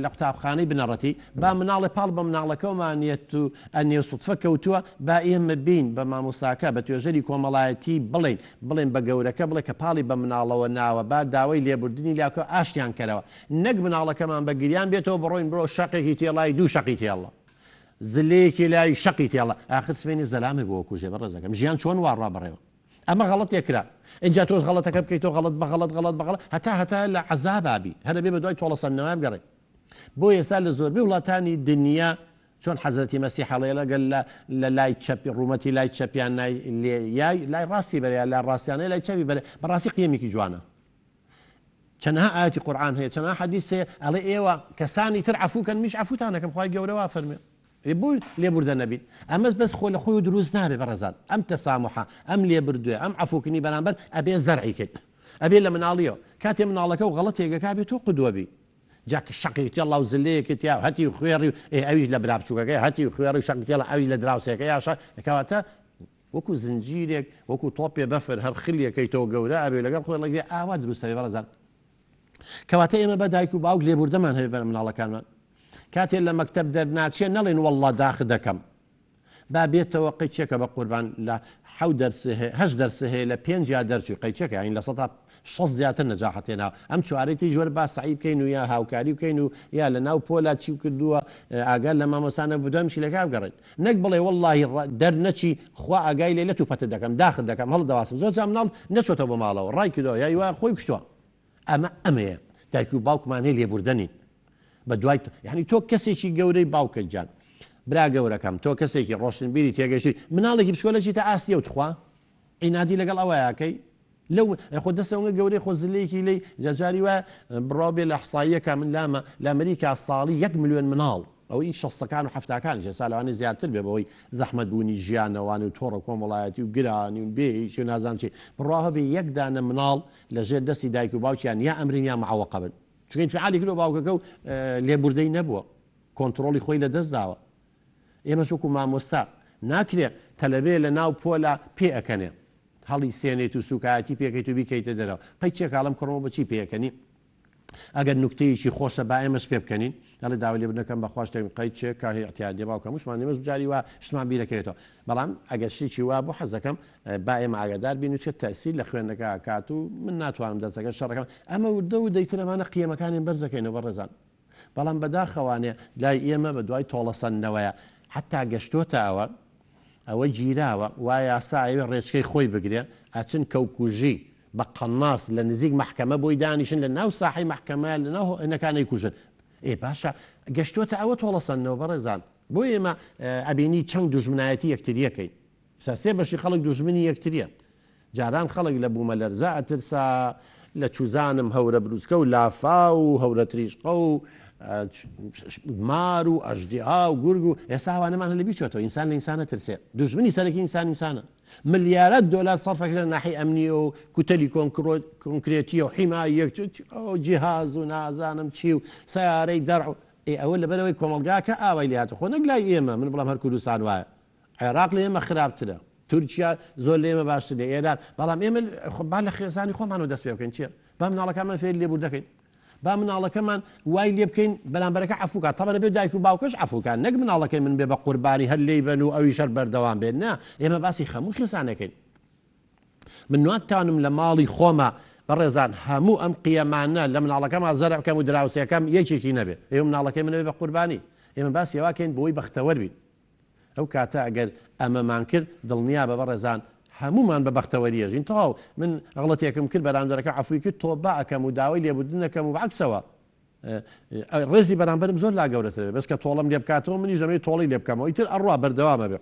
Speaker 1: لە قوتابخانەی بنەڕەتی، با مناڵێ پاڵ بە مناڵەکەومانیەت و ئەنێ و سوتفە کەوتووە، با ئێمە بێین بە مامۆستاکە، بە توێژەری کۆمەڵایەتی بڵێین، بڵێن بە گەورەکە بڵێ کە پاڵی بە مناڵەوە ناوە، با داوای لێبوردنی لێ بکە و ئاشتیان کەرەوە. نەک مناڵەکەمان بە گریان بێتەوە بڕۆین بڕۆ شەقێکی تێڵای دوو شەقی تێڵە. زلەیەکی لای شەقی تێڵە ئاخر سبەینێ زەلامێک بۆ ئەکوژێ بەڕێزەکەم ژیان چۆن وا ڕا بەڕێوە ئەمە غەڵەتێک کرا ئینجا تۆش غەڵەتەکە بکەیتەوە غەڵەت بە غەڵەت غەڵەت بە غەڵەت هەتا هەتا لە عەزابا بی هەر ئەبێ بە دوای تۆڵەسەندنەوە بگەڕێ بۆ ئێستا لە زۆربەی وڵاتانی دنیا چۆن حەزرەتی مەسیح ئەڵێ لەگەل لە لە لای چەپی ڕوومەتی لای چەپیان نای لێ یای لای ڕاستی بەرێ یا لای ڕاستیانەی لای چەپی بەرێ بەڕاستی قیەمێکی جوانە چەنەها ئایەتی قورئان هەیە چەنەها حەدیس هەیە ئەڵێ ئێوە کەسانی تر عەفو کەن منیش عەفوتان ئەکەم خوای گەورە وا فەرموێ ئێ بۆ لێبوردە نەبین ئەمەس بەس خۆ لە خۆی دروست نابێ بەڕێزان ئەم تەسامحە ئەم لێبردوێ ئەم عەفوکردنی بەرامبەر ئەبێ زەرعی کرد ئەبێ لە مناڵیەوە کاتێ مناڵەکە و غەڵەتێکەکا بێ تۆ قدوە بی جا کە شەقی تێڵا و زلەیەکی تیا هەتی و خوێڕی و ئێ ئەویش لە برا بچووکەکەی هەتی و خوێڕی و شەقی تێڵا ئەویش لە دراوسێکەی یاشە کەواتە وەکو زنجیرێک وەکو تۆپێ بەفر هەر خلیەکەیتەوە گەورە ئەبێ لەگەڵ خۆی ڵەگرێ ئاوا دروست ئەبێ بەڕێزان کەواتە ئێمە بە دایک و باوک لێبوردەمان هەبێ بەر مناڵەکانمان کاتێ لە مەکتەب دەرناچێ نەڵێن واللە داخ دەکەم با بێتەوە قەیچێکە بە قوربان لە حەو دەرس هەیە هەشت دەرس هەیە لە پێنج یا دەرچووی قەیچێکە یانی 60% زیاتر نەجاحەت هێنا ئەم چوارەی تریش وەرە با سەعی بکەین و یا هاوکاری بکەین و یا لە ناو پۆلا چی کردووە ئاگا لە مامۆستانە بدوای مشکلەکە بگەڕێن نەک بڵێ وەڵڵاهی دەرنەچی خوا ئاگای لێ لەت و پەتت دەکەم داخت دەکەم هەڵت دەواسم زۆر جار مناڵ نەچۆتەوە بۆ ماڵەوە ڕای کردووە یای وایە خۆی کوشتووە ئەمە ئەمەیە دایک و باوکمان هەیە لێبوردە نین بە دوای یعنی تۆ کەسێکی گەورەی باوکە گیان برا گەورەکەم تۆ کەسێکی ڕۆشنبیری تێگەشتوی مناڵێکی بچکۆلە چیتە ئاستی ئەو تخوا عینادی لەگەڵ ئەوەیاکەی لەو خۆ دەستە ئەونگە گەورەی خۆ زلەیەکی لێی جا جاری وایە بڕاو بێ لە احصائیەکە من لامە لە ئەمریکا ساڵی یەک ملیۆن مناڵ. ئەوە ئی شەستەکان و حەفتاکانیش ئێستا لەوانەیە زیاتر بێ بەهۆی زەحمەت بوونی ژیانەوانی و تۆڕە کۆمەڵایەتی و گرانی و بێ هیچی و نازانم چی بڕوا هەبێ یەک دانە مناڵ لە ژێر دەستی دایک و باوکیان یا ئەمرن یا معەوەقە بن چونکە ئینفعالی کردوە باوکەکە و لێبوردەی نەبووە کۆنتڕۆڵی خۆی لە دەست داوە ئێمەش وەکو مامۆستا ناکرێ تەلەبەیە لە ناو پۆلا پێ ئەکەنێ هەڵی سێنێت و سوکایەتی پێکەیت و بیکەیتە دەرەوە قەی چێکاڵم کوڕمەوە بە چی پێکەنی ئەگەر نوکتەیەکی خۆشە با ئێمەش پێ بکەنین دەڵێ داوای لێبوردن ئەکەم بەخوا شتێکم قەید چێ کە هی ئیعتیادیە باوکە هەمووشمان ئێمەش جاری وا شتمان بیرەکەوێتەوە بەڵام ئەگەر شتێکی وا بوو حەزەکەم با ئێمە ئاگادار بین و چێ تەئسیر لە خوێندنەکە ئەکات و من ناتوانم دەرسەکە شەڕەکەم ئەمە وردە و دەیتر ئەمانە قیەمەکانیان بەرزەکەینەوە بەڕێزان بەڵام بەداخەوانێ لای ئێمە بە دوای تۆڵەسەندنەوەیە حتا گەشتۆتە ئەوە ئەوە گیراوە وا یاسا ئەیەوێ ڕێچکەی خۆی بگرێ ئەچن کەوکوژی بە قەناس لە نزیک مەحکەمە بۆی دانیشن لە ناو ساحەی مەحکەمە لە ناو هۆئنەکان ئەیکوژن ئێ باشە گەشتۆتە ئەوە تۆڵەسەندنەوە بەڕێزان بۆ ئێمە ئەبینی چەند دوژمنایەتی یەکتریەکەین ئێستا سێ بەشی خەڵک دوژمنی یەکتریە جاران خەڵک لە بوومەلەرزە ئەترسا لە چوزانم هەورە بروسکە و لافاو و هەورە تریشقە و مار و ئەژدیها و گورگ و ئێستا ئەوانەمان هەر لەبیر چۆتەوە ئینسان لە ئینسانە ترسێ دوژمنی سەرەکی ئینسان ئینسانە ملیارات دۆلار سەرفەکرێ لە ناحی ئەمنی و کوتەلی کۆنکرێتیە و حیمایەک جیهاز و نازانم چی و سیارەی دەرع ئێ ئەوە لەبەرەوەی کۆمەڵگاکە ئاوای لێهاتوو خۆ نەک لای ئێمە من بڵام هەر کوردستان وایە عێراق لە ئێمە خراپترە تورکیا زۆر لە ئێمە باشتر لە ئێران بەڵام ئێمە با لە خێزانی خۆمانەوە دەست پێ بکەین چیە با مناڵەکانمان فێری لێبوردەکەین با مناڵەکەمان وای لێ بکەین بەرامبەرەکە عەفوکا تەبەنە بێ دایک و باوکەش عەفوکان نەک مناڵەکەی من بێ بە قوربانی هەر لێی بەن و ئەویش هەر بەردەوام بێت نا ئێمە باسی خەموو خێزانەکەین من ناتوانم لە ماڵی خۆمە بەڕێزان هەموو ئەم قیەمانە لە مناڵەکەما زەرع بکەم و دراوسێکەم یەکێکی نەبێ ئێوە مناڵەکەی من بێ بە قوربانی ئێمە باسی ئەوە کەین بۆی بەختەوەر بین ئەو کاتە ئەگەر ئەمەمان کرد دڵنیابە بەڕێزان هەموومان بە بەختەوەری ئەژین تەواو من غڵەتێکم کرد بەرامبەرەکە عەفوی کرد تۆبە ئەکەم و داوای لێبوردن ئەکەم و بەعەکسەوە ڕێزی بەرامبەرم زۆر لا گەورەتر بێ بەس کە تۆڵەم لێ بکاتەوە منیش دەمەوێت تۆڵەی لێ بکەمەوە ئیتر ئەڕوا بەردەوامە بێ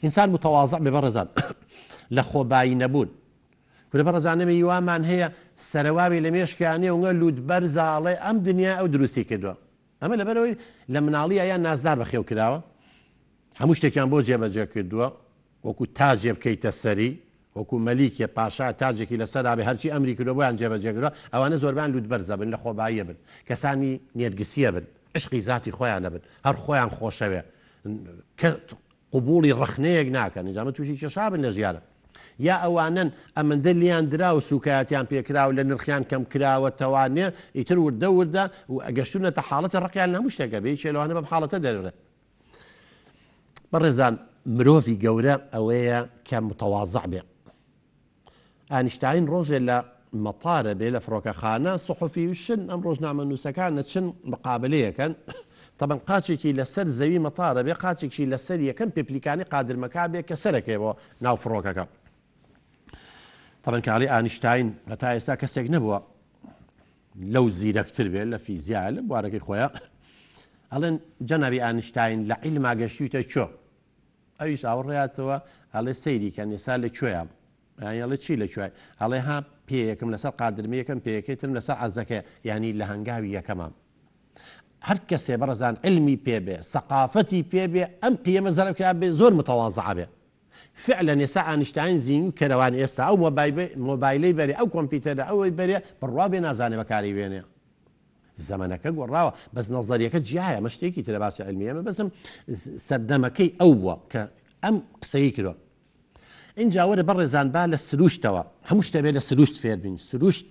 Speaker 1: ئینسان متەوازع بێ بەڕێزان لە خۆبایی نەبوون کورە بەڕێزان ئێمە هیوامان هەیە سەرەواوی لە مێشکیان نیە و لوت بەرزاڵێ ئەم دنیا ئەو دروستی کردووە ئەمە لەبەرئەوەی لە مناڵییا یان نازدار بەخێو کراوە، هەموو شتێکیان بۆ جێبەجێ کردووە، وەکو تاجێ بکەیتە سەری، وەکو مەلیکێ، پاشا، تاجێکی لەسەرا بێ هەرچی ئەمری کردووە بۆیان جێبەجێ کردووە، ئەوانە زۆربەیان لووتبەرزە بن، لەخۆباییە بن، کەسانی نێرگسییە بن، عشقی زاتی خۆیانە بن، هەر خۆیان خۆشەوێ، کە قبوڵی ڕەخنەیەک ناکەن ئینجا من توشی کێشە بن لە ژیانم یا ئەوانەن ئەمەندە لیان درا و سوکایەتیان پێکرا و لە نرخیان کەم کراوەتەوانێ ئیتر وردە وردە و گەشتونەتە حاڵەتی ڕقیان لە هەموو شتێکە بێ یەکێ لەوانە بەم حاڵەتە دەربرێت بەڕێزان مرۆڤی گەورە ئەوەیە کە متەوازع بێ ئانیشتاین ڕۆژێ لە مەتارە بێ لە فڕۆکەخانە سوحوفی و شن ئەم ڕۆژنامەنووسەکان ئەچن مقابەلەیەکەن تەبەن قاچێکی لەسەر زەوی مەتارە بێ قاچێکشی لەسەر یەکەم پێپلیکانی قادرمەکا بێ کە سەرەکەی بۆ ناو فڕۆکەکە تەبەن کاڵی ئانیشتاین هەتا ئێستا کەسێک نەبووە لەو زیرەکتر بێ لە فیزیا لە بوارەکەی خۆیان ئەڵێن جەنابی ئانیشتاین لە عیلما گەشتویتە کوێ ئەویش ئاوڕیاتەوە ئەڵێ سەیری کەن ئێستا لە کوێیام یانی ئەڵێ چی لە کوێی ئەڵێ ها پێیەکم لەسەر قادرمەیەکەم پێیەکەی ترم لەسەر عەرزەکەیە یانی لە هەنگاوی یەکەمام هەر کەسێ بەڕێزان علمی پێ بێ سەقافەتی پێ بێ ئەم قیەمە زەرب کرا بێ زۆر متەوازع بێ فعلا ئێستا ئانیشتاین زینوو کەرەوان ئێستا ئەو مۆبایلەی بەرێ ئەو کۆمپیوتەرە ئەوەی بەرێ بڕوا بێ نازانێ بەکاری بێنێ زەمەنەکە گۆڕاوە بەس نەزەریەکە جیایە ئەمە شتێکی ترە باسی عیلمی ئەمە بەسم سەردەمەکەی ئەو بووە کە ئەم قسەی کردوە ئینجا وەرە بەڕێزان با لە سروشتەوە هەموو شتە بێ لە سروشت فێربین سروشت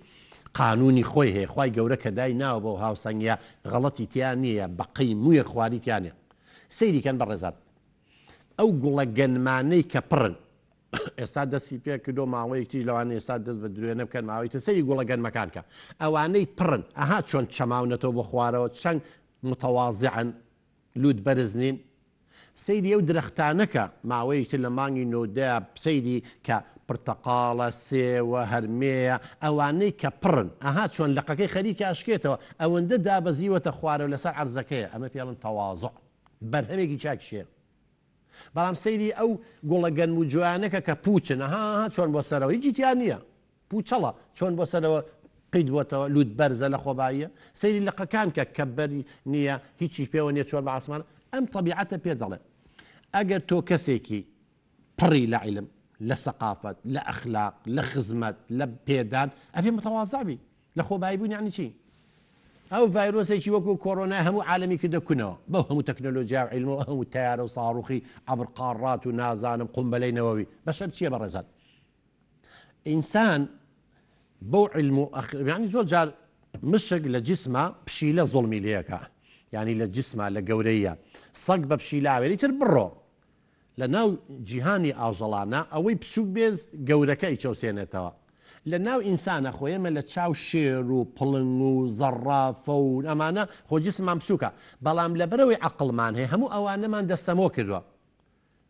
Speaker 1: قانونی خۆی هەیە خوای گەورە کە دای ناوە بەو هاوسەنگیە غەڵەتی تیا نییە بەقەی مویە خواری تیا نیە سەیری کەن بەڕێزان ئەو گوڵە گەنمانەی کە پڕن ئێستا دەستی پێ کردو ماوەیەک تیش لەوانەیە ئێستا دەست بە دروێنە بکەن ماوەی تر سەیری گوڵە گەنمەکان کە ئەوانەی پڕن ئەها چۆن چەماونەتەوە بۆ خوارەوە چەند متەوازعن لوت بەرز نین سەیری ئەو درەختانە کە ماوەیەک تر لە مانگی نۆدە سەیری کە پرتەقاڵە سێوە هەرمێیە ئەوانەی کە پڕن ئەها چۆن لقەکەی خەریکە ئەشکێتەوە ئەوەندە دابەزیوەتە خوارەوە لەسەر عەرزەکەیە ئەمە پێڵن تەوازع بەرهەمێکی چاکیشەیە بەڵام سەیری ئەو گوڵە گەنم و جۆیانەکە کە پوچن ئەها چۆن بۆ سەرەوە هیچی تیا نییە پوچەڵە چۆن بۆ سەرەوە. قیت بۆتەوە لوت بەرزە لە خۆباییە سەیری لقەکان کە کە بەری نییە هیچی پێوە نیە چۆن بە عاسمانە ئەم تەبیعەتە پێ دەڵێ ئەگەر تۆ کەسێکی پڕی لە عیلم لە سەقافەت لە ئەخلاق لە خزمەت لە پێدان ئەبێ متەوازع بی لە خۆبایی بوون یعنی چی ئەو ڤایرۆسێکی وەکو کۆرۆنا هەموو عالەمی کردە کونەوە بەو هەموو تەکنەلۆجیا و عیلم و هەموو تەیارە و ساڕوخی عەبر قاڕات و نازانم قومبەلەی نەوەوی بەشەر چییە بەڕێزان ئینسان بەو عیلم و ئەخ یعنی زۆر جار مشک لە جسما پشیلە زوڵمی لێکا یعنی لە جسما لە گەورەیە سەگ بە پشیلە ئاوێری تر بڕۆ لە ناو جیهانی ئاژەڵانە ئەوەی بچووک بێ گەورەکە ئەیچەوسێنێتەوە. لە ناو ئینسانە خۆ ئێمە لە چاو شێر و پڵنگ و زەڕافە و ئەمانە خۆ جسممان بچووکە بەڵام لەبەرئەوەی عەقڵمان هەیە هەموو ئەوانەمان دەستەمۆ کردووە.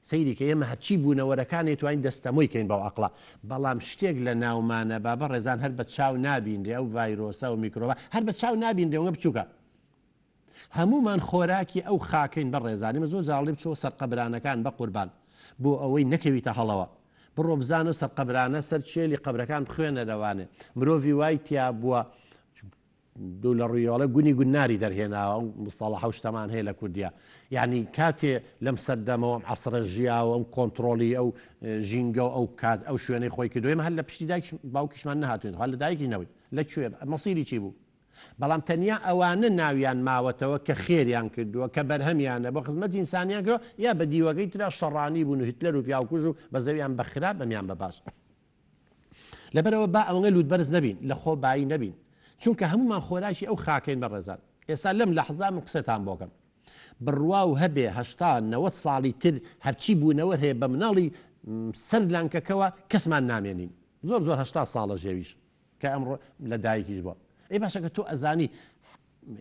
Speaker 1: سەیری کە ئێمە هەرچی بوونەوەرەکان ئەیتوانین دەستەمۆی کەین بەو عەقڵە بەڵام شتێک لە ناومانە با بەڕێزان هەر بە چاو نابینرێ ئەو ڤایرۆسە و میکرۆبە هەر بە چاو نابینرێ ئەوە بچووکە. هەموومان خۆراکی ئەو خاکەین بەڕێزان ئێمە زۆر جار ئەڵێین بچۆ سەر قەبرانەکان بەقوربان بۆ ئەوەی نەکەویتە هەڵەوە بڕۆ بزانە سەر قەبرانە سەر کێلی قەبرەکان بخوێنەرەوانێ مرۆڤی وای تیا بووە دوو لە ڕوویەوەڵێ گونی گونناری دەرهێناوە ئەو مستەڵەحە و شتەمان هەیە لە کوردیا یعنی کاتێ لەم سەردەمەوە ئەم عەسرە ژیاوە ئەم کۆنتڕۆڵی ئەو ژینگە و ئەو کات ئەو شوێنەی خۆی کردو ئێمە هەر لە پشتی دایک باوکیشمان نەهاتوین هەر لە دایکی نەبووین لە کوێ مەسیری چی بوو بەڵام تەنیا ئەوانە ناویان ماوەتەوە کە خێریان کردووە، کە بەرهەمیانە بۆ خزمەتی ئینسانیان کردووە، یا بە دیوەکەی ترا شەڕانی بوون و هیتلەر و پیاوکوژ و بە زەویان بە خراپ ئەمیان بە باش. لەبەرئەوە با ئەوەنە لووتبەرز نەبین، لە خۆ بایی نەبین، چونکە هەموومان خۆراکی ئەو خاکەین بەڕێزان. ئێستا لەم لەحزا من قسەتان بۆ کەم. بڕواو هەبێ 80 90 ساڵی تر هەرچی بوونەوەر هەیە بە مناڵی سەر لانکەکەوە کەسمان نامێنین. زۆر زۆر 80 ساڵە ژێویش. کە ئەمڕۆ لە دایکیش بووە. ئەی باشە کە تۆ ئەزانی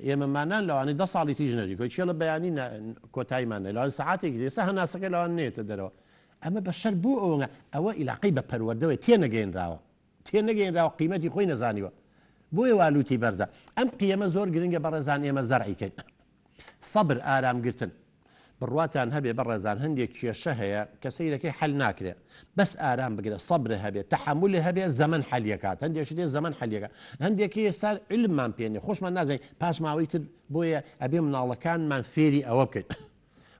Speaker 1: ئێمە مانان لەوانەیە دە ساڵی تریش نەژی کۆی کێڵە بەیانی کۆتاییمان نە لەوان سەعاتێکی ئێستا هەناسەکە لەوان نێتە دەرەوە ئەمە بە شەر بۆ ئەوە ئەوە ئیلاقەی بە پەروەردەوە تێنەگەیەنراوە تێنەگەیەنراوە قیمەتی خۆی نەزانیوە بۆیە والوتی بەرزە ئەم قیەمە زۆر گرنگە بەڕێزان ئێمە زەرعی کەین سەبر ئارام گرتن بڕواتان هەبێ بەڕێزان هەندێک کێشە هەیە کە سەیرەکەی حەل ناکرێ بەس ئارام بگرە سەبرە هەبێ تەحەمولی هەبێ زەمەن حەلیەکات هەندێک شتێ زەمەن حەلیەکە هەندێکی ئێستا علممان پێ نیە خۆشمان نازانین پاش ماوەی تر بۆیە ئەبێ مناڵەکانمان فێری ئەوە بکەین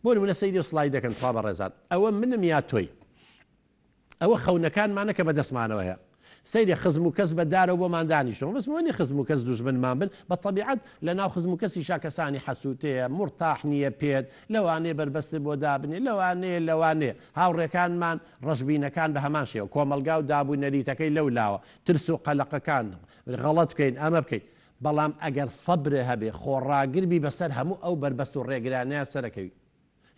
Speaker 1: بۆ نمونە سەیری و سڵای دەکەن خوا بەڕێزان ئەوە منم یا تۆی ئەوە خەونەکانمانە کە بەدەستمانەوە هەیە. سەیرە خزم و کەس بە دارەوە بۆمان دانیشتوون. بەس مهم نیە خزم و کەس دوژمنمان بن، بە تەبیعەت لە ناو خزم و کەسیشا کەسانی حەسووت هەیە، مورتاح نیە پێت، لەوانەیە بەربەستت بۆ دابنێ، لەوانەیە لەوانەیە. هاوڕێکانمان ڕەشبینەکان بە هەمان شێوە. کۆمەڵگا و داب و نەریتەکەی لەو لاوە. ترس و قەلەقەکان، غەڵەت بکەین، ئەمە بکەین. بەڵام ئەگەر سەبرت هەبێ، خۆڕاگر بی بەسەر هەموو ئەو بەربەست و ڕێگرانەیا سەرەکەوی.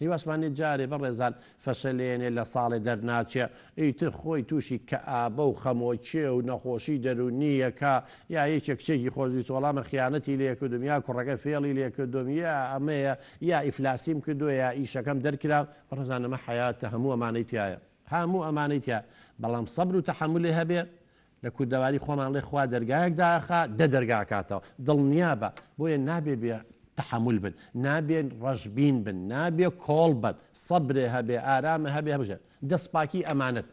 Speaker 1: هیواشمان نیە جارێ بەڕێزان فەشەلێنێ لە ساڵێ دەرناچێ ئیتر خۆی توشی کەئابە و خەمۆکێ و نەخۆشی دەرونیەکا یا یەکێ کچێکی خۆشویست وەڵا من خیانەتی لێکردوم یا کوڕەکە فێڵی لێکردوم یا ئەمەیە یا ئیفلاسیم کردوە یا ئیشەکەم دەرکرا بەڕێزان ئەمە حەیاتە هەموو ئەمانەی تیایە هەموو ئەمانەی تیا بەڵام سەبر و تەحەمولێ هەبێ لە کوردەواری خۆمان ڵێ خوا دەرگایەک داخا دە دەرگا ئەکاتەوە دڵنیابە بۆیە نابێ بێ تەحەمول بن نابێ ڕەشبین بن نابێ کۆڵ بن سەبرێ هەبێ ئارامە هەبێ هەبژێ دەست پاکی ئەمانەت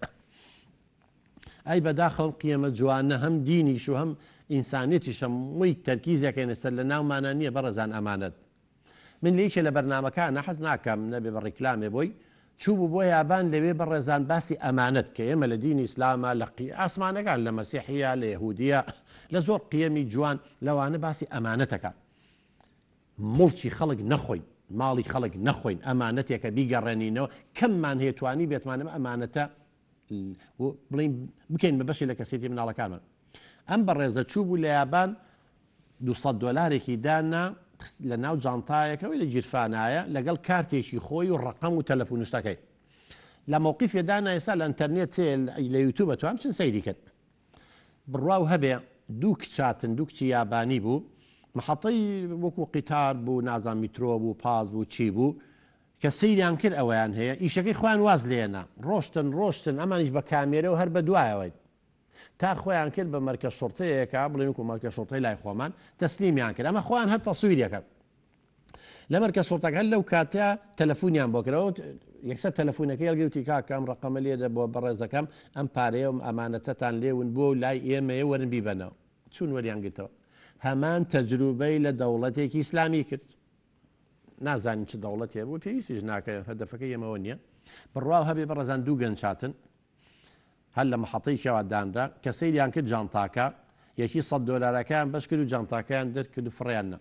Speaker 1: ئەی بەداخەوە قیەمە جوانە هەم دینیش و هەم ئینسانیەتیش هەمووی تەرکیزەکەینە سەر لە ناومانە نییە بەڕێزان ئەمانەت من لە یەکێ لە بەرنامەکانا حەز ناکەم نەبێ بە ڕیکلامێ بۆی چووبوو بۆ یابان لەوێ بەڕێزان باسی ئەمانەت کە ئێمە لە دینی ئیسلاما لە قی ئاسمانەکان لە مەسیحیە لە یەهودیە لە زۆر قیەمی جوان لەوانە باسی ئەمانەتەکە موڵکی خەڵک نەخۆین ماڵی خەڵک نەخۆین ئەمانەتێکە بیگەڕێنینەوە کەممان هەیە توانی بێتمان ئەم ئەمانەتە بڵین بکەین بە بەشی لە کەسێتی مناڵەکانمان ئەم بەڕێزە چوو بوو لە یابان 200 دۆلارێکی دانا لە ناو جانتایەکەوەی لە گیرفانایە لەگەڵ کارتێکی خۆی و ڕقەم و تەلەفون شتەکەی لە مەوقیفێ دانا ئێستا لە ئەتەرنێت لە یوتوبە توام چن سەیری کرد بڕواو هەبێ دوو کچاتن دوو کچی یابانی بوو محەتەی وەکو قیتار بوو نازان میترۆ بوو پاس بوو چی بوو کە سەیریان کرد ئەوەیان هەیە ئیشەکەی خۆیان واز لێنا ڕۆشتن ڕۆشتن ئەمانیش بە کامێرە و هەر بە دوایەوەین تا خۆیان کرد بە مەرکە شوڕتەیەکە بڵێن وەکو مەرکە شوڕتەی لای خۆمان تەسلیمیان کرد ئەمە خۆیان هەر تەسویرەکەن لە مەرکە شوڕتەکە هەر لەو کاتە تەلەفۆنیان بۆ کرەوە یەکسەر تەلەفۆنەکەی هەڵگرتی کاکە ئەم ڕقەمە لێدە بۆ بەڕێزەکەم ئەم پارەیە و ئەمانەتەتان لێون بووە و لای ئێمەیە وەرن بیبەنەوە. چوون وەریان گرتەوە. هەمان تەجروبەی لە دەوڵەتێکی ئیسلامی کرد. نازانین چ دەوڵەتێ بوو، پێویستیش ناکە، هەدەفەکەی ئێمەوە نییە. بڕواو هەبێ بەڕێزان دوو گەنج هاتن، هەر لە مەحەتەیەکیەوە دانرا، کە سەیریان کرد جانتاکە، یەکی سەت دۆلارەکەیان بەش کرد و جانتاکەیان دەرکرد و فڕێیان نا.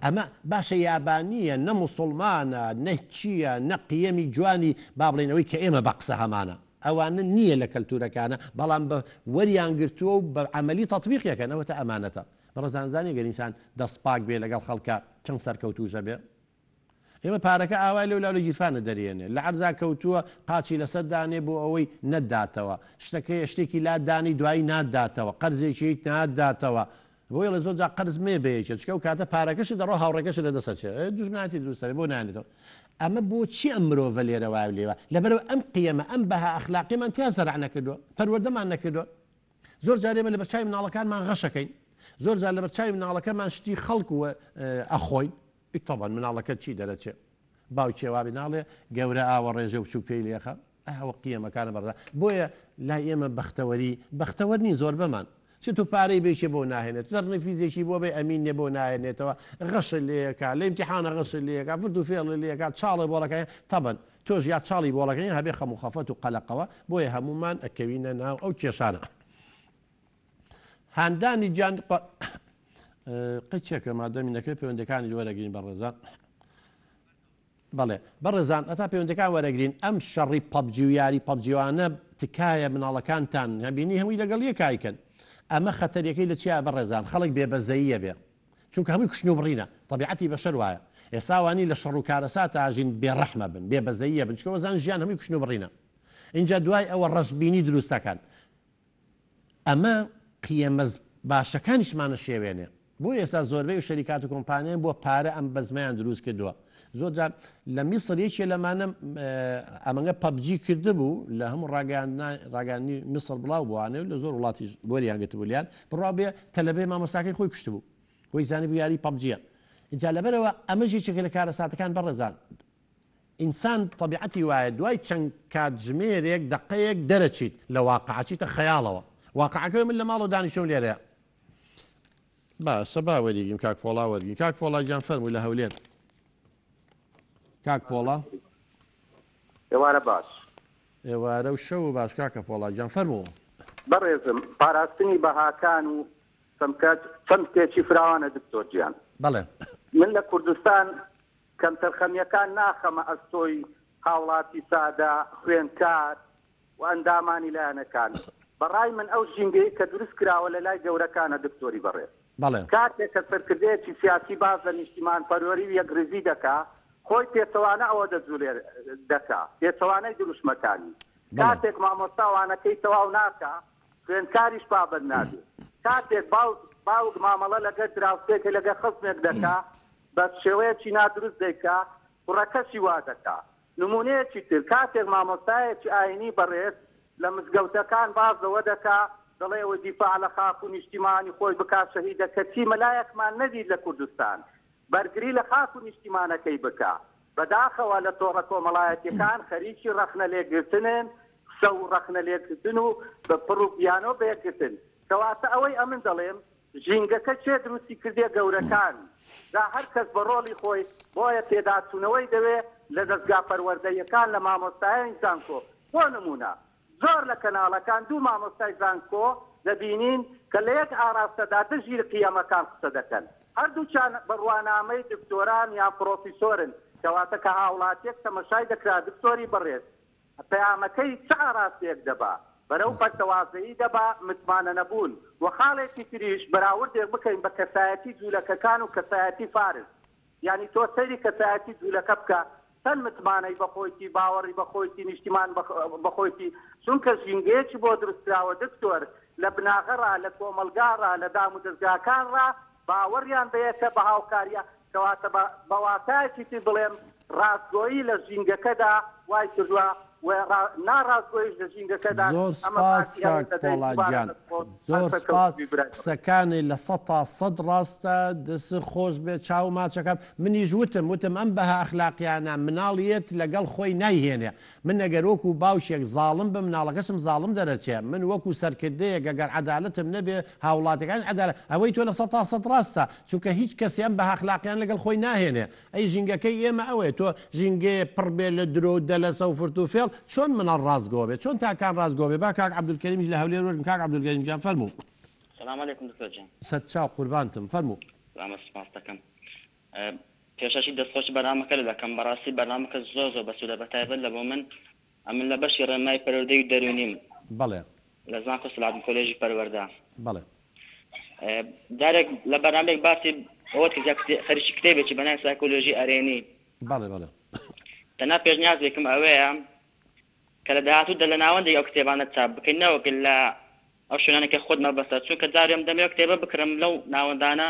Speaker 1: ئەمە باشە یابانییە، نە موسوڵمانە، نە چییە، نە قیەمی جوانی با بڵێین ئەوەی کە ئێمە بە قسە هەمانە، ئەوانە نییە لە کەلتورەکانە، بەڵام بە وەریان گرتووە و بە عەمەلی تەتبیقی ئەکەن، ئەوەتە ئەمانەتە. بەڕێزان زانی گەر ئینسان دەست پاک بێ لەگەڵ خەڵکا چەند سەرکەوتووش ئەبێ؟ ئێمە پارەکە ئاوای لەو لاو لە گیرفانە دەرێنێ لە عەرزا کەوتووە قاچی لەسەر دانێ بۆ ئەوەی نەتداتەوە شتەکەیە شتێکی لا دانی دوایی ناتداتەوە قەرزێکی ناتداتەوە بۆیە ڵێ زۆر جار قەرز مێ بە یەکێ چکە ئەو کاتە پارەکەشت دەڕۆ هاوڕێکەشت لە دەست ئەچێ دوژمنایەتی دروست ئەبێ بۆ نایەنێتەوە ئەمە بۆ چی ئەم مرۆڤە لێرە وایە و لێوە لەبەرئەوە ئەم قیەمە ئەم بەها ئەخلاقیەمان تیا زەرع نەکردووە پەروەردەمان نەکردووە زۆر جار ئێمە لەبەر چاوی مناڵەکانمان غەشەکەین زۆر جار لەبەر چاوی مناڵەکەمان شتی خەڵک ئەخۆین تەبەن مناڵەکە چی دەرەچێ باوکێ وابێ ناڵێ گەورە ئاوە ڕێژە و بچوک پێی لێخە ئەوە قیەمەکانە بەڕدا بۆیە لای ئێمە بەختەوەری بەختەوەر نین زۆربەمان چ تو پارەی بێکێ بۆ ناهێنێت دەرنفیزێکی بۆ بێ ئەمین نێ بۆ ناهێنێتەوە غەش لێکا لە ئیمتیحانە غەش لێکا فرت و فێڵ لێکا چاڵێ بۆڵەکە تەبەن تۆش یا چاڵی بۆڵەکەی هەبێ خەم و خەفەت و قەلەقەوە بۆیە هەموومان ئەکەوینە ناو ئەو کێشانە. هاندانی گیان قچێکە مادەمی نەکرێت پەیوەندەکانی وەرەگرین بەڕێزان بەڵێ بەڕێزان ئەتا پەیوەندەکان وەرەگرین ئەم شەڕی پەبجی و یاری پەبجیوانە تکایە مناڵەکانتان هەبینی هەمووی لەگەڵ یەکایکەن ئەمە خەتەریەکەی لە چیا بەڕێزان خەڵک بێبەزەییە بێ چونکە هەمووی کوشتن و بڕینە، تەبیعەتی بەشەر وایە. ئێستا وانی لە شەڕ و کارەساتا ژین بێ ڕەحمە بن، بێ بەزەییە بن، چونکە وەزان ژیان هەمووی کوشتن و بڕینە. ئینجا دوای ئەوە ڕەشبینی دروست ئەکەن. ئەمە قیەمە باشەکانیشمان ئەشێوێنێ. بۆیە ئێستا زۆربەی و شەریکات و کۆمپانیان بۆ پارە ئەم بەزمەیان دروست کردووە. زۆر جار لە میسر یەکێ لەمانە ئەمەنگە پەبجی کردبوو لە هەموو ڕاگەیاندنی میسر بڵاو بووانێ و لە زۆر وڵاتیش وەریان گرتبوو لیان بڕوا بێ تەلەبەی مامۆستاکەی خۆی کوشتبوو خۆی زانیبوو یاری پەبجیە ئینجا لەبەرەوە ئەمەش یەکێکە لە کارەساتەکان بەڕێزان ئینسان تەبیعەتی وایە دوای چەند کاتژمێرێک دەقەیەک دەرەچیت لە واقع چیتە خەیاڵەوە واقعەکە من لە ماڵەوە دانیشتم لێرەیە باشە با وەریگرین کاک پۆڵا وەرگین کاک پۆڵا گیان فەرموو لە هەولێر کاک پۆڵا
Speaker 2: ئێوارە باش
Speaker 1: ئێوارە و شەو باش کاکە پۆڵا گیان فەرموو
Speaker 2: بەڕێزم پاراستنی بەهاکان و چەمکە چەمکێکی فراوانە دکتۆر گیان
Speaker 1: بەڵێ
Speaker 2: من لە کوردستان کەمتەرخەمیەکان ناخەمە ئەستۆی هاوڵاتی سادە خوێندکار و ئەندامانی لایەنەکان. بە ڕای من ئەو ژینگەیەی کە دروست کراوە لە لای گەورەکانە دکتۆری بەڕێز.
Speaker 1: بەڵێ.
Speaker 2: کاتێک کە سەرکردەیەکی سیاسی باس لە نیشتیمانپەروەری و یەکڕیزی دەکا، خۆی پێچەوانە ئەوە دەجولێ دەکا، پێچەوانەی دروشمەکانی.
Speaker 1: بەڵێ.
Speaker 2: کاتێک مامۆستا وانەکەی تەواو ناکا، خوێندکاریش پابەند نابێ. کاتێک باوک باوک مامەڵە لەگەر دراوسێکە لەگەر خزمێک دەکا، بە شێوەیەکی نادروست دەیکا، کوڕەکەشی وا دەکا. نموونەیەکی تر، کاتێک مامۆستایەکی ئایینی بەڕێز لە مزگەوتەکان باس لەوە دەکا، دەڵێ ئەوەی دیفاع لە خاک و نیشتیمانی خۆی بکا شەهیدە، کەچی مەلایەکمان نەدیت لە کوردستان بەرگری لە خاک و نیشتیمانەکەی بکا. بەداخەوە لە تۆڕە کۆمەڵایەتیەکان خەریکی ڕەخنە لێگرتنن، قسە و ڕەخنە لێکردن و بە پڕ و بیانۆ بەیەکگرتن. کەواتە ئەوەی ئەمن دەڵێم ژینگەکە کێ دروستی کردیە گەورەکان جا هەر کەس بە ڕۆڵی خۆی بۆیە پێداچوونەوەی دەوێ لە دەزگا پەروەردەییەکان لە مامۆستایانی زانکۆ بۆ نموونە زۆر لە کەناڵەکان دوو مامۆستای زانکۆ دەبینین کە لە یەک ئاراستەدا دژی قیەمەکان قسە دەکەن هەردووکیان بڕوانامەی دکتۆران یان پڕۆفیسۆرن کەواتە کە هاوڵاتیەک تەمەشای دەکرا دکتۆری بەڕێز پەیامەکەی چ ئاراستەیەک دەبا؟ بەرەو پەرتەوازەیی دەبا، متمانەنەبوون و خاڵێکی تریش بەراوردێک بکەین بە کەسایەتی جوولەکەکان و کەسایەتی فارس. یانی تۆ سەیری کەسایەتی جوولەکە بکە چەند متمانەی بە خۆیتی، باوەڕی بە خۆیتی، نیشتیمان بە خۆیتی، چونکە ژینگەیەکی بۆ دروستکراوە دکتۆر لە بناغەڕا، لە کۆمەڵگاڕا، لە دامودەزگاکانڕا باوەڕیان بە یەکە، بە هاوکارییە، کەواتە بە بە واتایەکی تر بڵێم ڕاستگۆیی لە ژینگەکەدا وای کردووە. و ناڕاستگۆیش لە ژینگەکەدا
Speaker 1: زۆر
Speaker 2: ئەمە
Speaker 1: سپاس
Speaker 2: باسی ئەوەی
Speaker 1: کاک
Speaker 2: دەدەین
Speaker 1: پۆڵا
Speaker 2: دووبارە
Speaker 1: گیان
Speaker 2: دەست خۆش هەر
Speaker 1: زۆر سپاس
Speaker 2: سەرکەوتوو بی برای بەڕێز.
Speaker 1: قسەکانی 100% ڕاستە دەست خۆش بێ چاو ماچەکەم منیش وتم وتم ئەم بەها ئەخلاقیانە مناڵ یەت لەگەڵ خۆی نایهێنێ من ئەگەر وەکو باوکێک زاڵم بم مناڵەکەشم زاڵم دەرەچێ من وەکو سەرکردەیەک ئەگەر عەدالەتم نەبێ هاوڵاتیەکانی عەدالەت ئەوەی تۆ 100% ڕاستە چونکە هیچ کەسێ ئەم بەها ئەخلاقیانە لەگەڵ خۆی ناهێنێ ئەی ژینگەکەی ئێمە ئەوەیە تۆ ژینگەیە پڕ بێ لە درۆ و دەلەسە و فرت و فێڵ چۆن مناڵ ڕاستگۆ بێ چۆن تاکان ڕاستگۆ بێ با کاک عەبدولکەریمیش لە هەولێر وەرگرم کاک عەبدولکەریم گیان فەرموو.
Speaker 3: سلام علیکم دکتۆر گیان.
Speaker 1: سەرچاو قوربانتم فەرموو.
Speaker 3: سلامەت سوپاست دەکەم پێشەکی دەستخۆشی بەرنامەکە لە دەکەم بەڕاستی بەرنامەکە زۆر زۆر بەسوودە بەتایبەت لە بۆ من ئەمن لە بەشی ڕێنمای پەروەردەی و دەروونیم
Speaker 1: بەڵێ.
Speaker 3: لە زانکۆ سەلاحەدین کۆلێژی پەروەردە.
Speaker 1: بەڵێ.
Speaker 3: جارێک لە بەرنامەیەک باسی ئەوەت کرد کە خەریکی کتێبێکی بە ناوی سایکۆلۆژی ئەرێنی.
Speaker 1: بەڵێ بەڵێ.
Speaker 3: تەنها پێشنیازێکم ئەوەیە کە لە داهاتوودا لە ناوەندێک ئەو کتێبانە چاپ بکەین نەوەک لە ئەو شوێنانە کە خۆت مەبەستە چونکە جارێ من دەمەوێت کتێبە بکڕم لەو ناوەندانە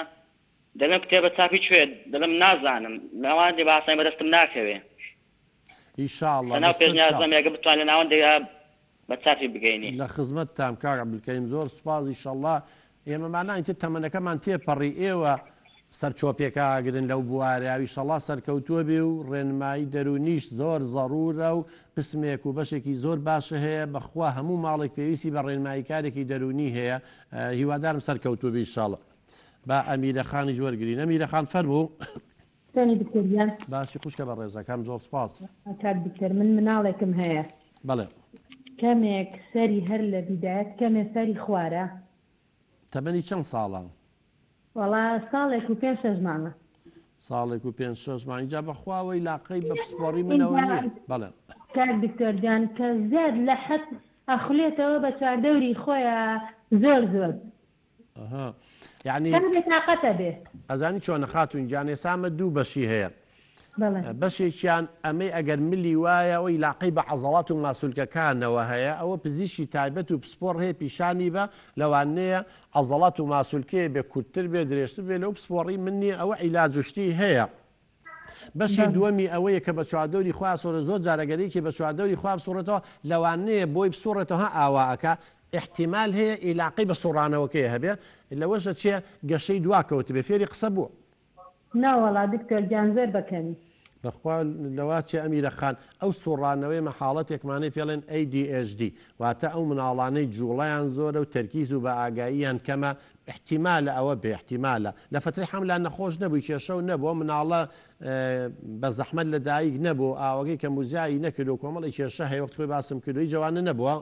Speaker 3: دەڵێم کتێبە چاپی کوێ دەڵێم نازانم لەوانەیە بە ئاسانی بەدەستم ناکەوێ.
Speaker 1: ئیشاڵڵا
Speaker 3: لەناو
Speaker 1: بەسەر
Speaker 3: پێشنیاز
Speaker 1: چاو.
Speaker 3: دەم ئەگەر بتوانین لە ناوەندێکدا بە چاپی بگەینی.
Speaker 1: لە خزمەتتام کاک عبدالکریم زۆر سوپاس ئیشەڵا ئێمەمانان ئیتر تەمەنەکەمان تێپەڕی ئێوە سەرچۆپێکە ئەگرن لەو بوارە ئیشەڵا سەرکەوتووە بێ و ڕێنمایی دەروونیش زۆر زەڕوورە و قسمێک و بەشێکی زۆر باشە هەیە بەخوا هەموو ماڵێک پێویستی بە ڕێنماییکارێکی دەروونی هەیە هیوادارم سەرکەوتوو بی ئیشەڵا با ئەمیرە خانیش وەرگرین ئەمیرە خان فەرموو.
Speaker 4: چۆنی دکتۆر گیان؟
Speaker 1: باشی خوشکە بەڕێزەکەم زۆر سپاس.
Speaker 4: کاک دکتۆر من مناڵێکم هەیە.
Speaker 1: بەڵێ.
Speaker 4: کەمێک سەری هەر لە بیدایەت کەمێ سەری خوارە.
Speaker 1: تەمەنی چەند ساڵە؟
Speaker 4: وەڵا ساڵێک و پێنج شەش مانگە.
Speaker 1: ساڵێک و پێنج شەش مانگ ئینجا بەخوا ئەوەی لاقەی بە پسپۆڕی منەوە
Speaker 4: ئینجا
Speaker 1: نییە. بەڵێ.
Speaker 4: کاک دکتۆر گیان کە زیاد لە حەد ئەخولێتەوە بە چواردەوری خۆیا زۆر زۆر.
Speaker 1: ئەها یعنی
Speaker 4: کەم بێتاقەتە بێ.
Speaker 1: ئەزانی چۆنە خاتوون گیان ئێستا ئەمە دوو بەشی هەیە
Speaker 4: بەڵێ.
Speaker 1: بەشێکیان ئەمەی ئەگەر ملی وایە ئەوەی لاقەی بە عەزەڵات و ماسولکەکانەوە هەیە ئەوە پزیشکی تایبەت و پسپۆڕ هەیە پیشانی بە لەوانەیە عەزەڵات و ماسولکەیە بێ کورتتر بێ درێژتر بێ لەو پسپۆڕی من نییە ئەوە عیلاج و شتی هەیە بەشی دووەمی ئەوەیە کە بە چواردەوری خۆیا سوڕێت، زۆر جار ئەگەر یەکێ بە چواردەوری خۆیا بسوڕێتەوە لەوانەیە بۆی بسوڕێتەوە ها ئاوا ئەکا ئیحتیمال هەیە ئیلاقەی بە سوڕانەوەکەی هەبێ لەوەش ئەچێ گەشەی دوا کەوتبێ فێری قسە بووە.
Speaker 4: ناوەڵا دکتۆر گیان زۆر بە کەمی.
Speaker 1: بەخوا لەواچێ ئەمیرە خان ئەو سوڕانەوەی مە حاڵەتێکمانەی پێڵێن ADHD واتە ئەو مناڵانەی جوڵەیان زۆرە و تەرکیز و بە ئاگاییان کەمە ئیحتیمالە ئەوە بێ ئیحتیمالە لە فەترەی حەملا نەخۆش نەبووی کێشەو نەبوو مناڵە بە زەحمەت لە دایک نەبوو ئاوەکەی کەم و زیایی نەکردو کۆمەڵی کێشە هەیە وەخت خۆی باسم کردو هیچ ئەوانە نەبووە؟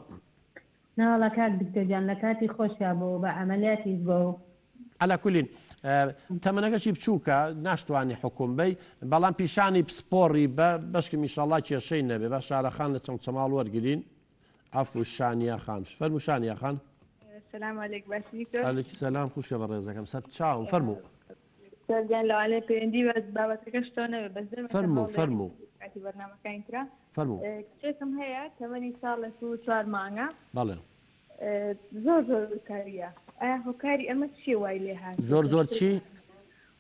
Speaker 4: نەوەڵا کاک دکتۆر گیان لە کاتی خۆشیا بوو بە عەمەلیاتیش بوو.
Speaker 1: عەلا کولین تەمەنەکەشی بچووکە ناشتوانی حوکم بەی بەڵام پیشانی پسپۆڕی بە بەشکم ئیشەڵا کێشەی نەبێ با شارە خان لە چەمچەماڵ وەرگرین. عەفو شانیا خان فەرموو شانیا خان.
Speaker 5: سلام علیک باشی دکتۆر.
Speaker 1: علیک سلام خوشکە بەڕێزەکەم سەر چاوم فەرموو.
Speaker 5: دکتۆر گیان لەوانەیە پەیوەندی بە بابەتەکەشتەوە نەبێ بەس دەمێکە
Speaker 1: فەرموو
Speaker 5: هەوڵ دەدەین
Speaker 1: فەرموو.
Speaker 5: کاتی بەرنامەکانی ترا.
Speaker 1: فەرموو.
Speaker 5: کچێکم هەیە تەمەنی ساڵێک و چوار مانگە.
Speaker 1: بەڵێ.
Speaker 5: زۆر زۆر ورکاویە ئایا هۆکاری ئەمە چیە وای لێ هاتووە
Speaker 1: زۆر زۆر چی؟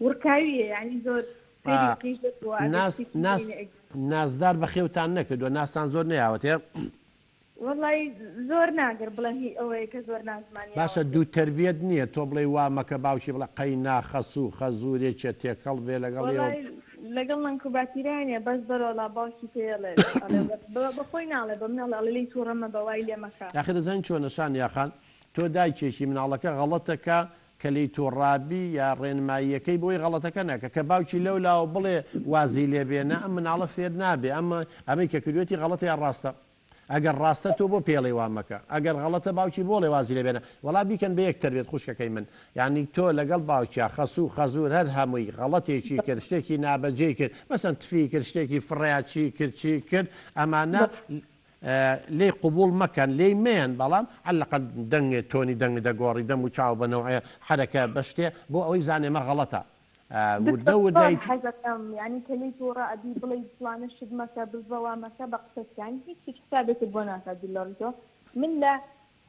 Speaker 5: ورکاویە یانی زۆر سەیری قیژە بووە ئەگەر
Speaker 1: ناز
Speaker 5: شتێکی
Speaker 1: ناز
Speaker 5: بینێ ئەگ
Speaker 1: نازدار بەخێوتان نەکردووە نازتان زۆر نەیاوەتێ؟
Speaker 5: وەڵای زۆر نا گەر بڵێم هی ئەوەیە کە زۆر نازمان
Speaker 1: باشە
Speaker 5: یاوەتێ.
Speaker 1: دوو تەربیەت نییە تۆ بڵێی وا مەکە باوکی بڵێ قەی نا خەسوو خەزوورێکە تێکەڵ بێ لەگەڵیەوە.
Speaker 5: وەڵای لەگەڵ نەنک و باپیرانیە بەس بەرۆڵا باوکی پێیەڵێت ئەڵێ بە بە خۆی ناڵێ بە من ئەڵێ ئەڵێ لێی توڕە مەبە وای لێ مەکە.
Speaker 1: ئاخر دەزانی چۆنە شانیا خان تۆ دایکێکی مناڵەکە غەڵەتەکا کە لێی توڕابی یا ڕێنماییەکەی بۆی غەڵەتەکە نەکە کە باوکی لەو لاوە بڵێ وازی لێ بێنە ئەم مناڵە فێر نابێ ئەم ئەمەی کە کردوێتی غەڵەتە یا ڕاستە ئەگەر ڕاستە تۆ بۆ پێڵێی وا مەکە ئەگەر غەڵەتە باوکی بۆڵێ وازی لێ بێنە وەڵا بیکەن بە یەک تەربێت خوشکەکەی من یانی تۆ لەگەڵ باوکیا خەسوو خەزوور هەر هەمووی غەڵەتێکی کرد شتێکی نابەجێی کرد مەسەن تفی کرد شتێکی فڕیا چی کرد چی کرد ئەمانە لێی قبوڵ مەکەن لێی مەیەن بەڵام عەلە لەقەل دەنگێ تۆنی دەنگ دەگۆڕی دەم و چاو بە نەوعێ حەرەکە بە شتێ بۆ ئەوەی بزانێ مە غەڵەتە وردە
Speaker 5: دکتۆر
Speaker 1: وردە
Speaker 5: زۆر حەزەکەم یانی کە لێی توڕە ئەبی بڵێی فڵانە شت مەکە بزە وا مەکە بە قسەت یانی هیچ هیچ حسابێکت بۆ ناکات دوور لە ڕووی تۆ من لە.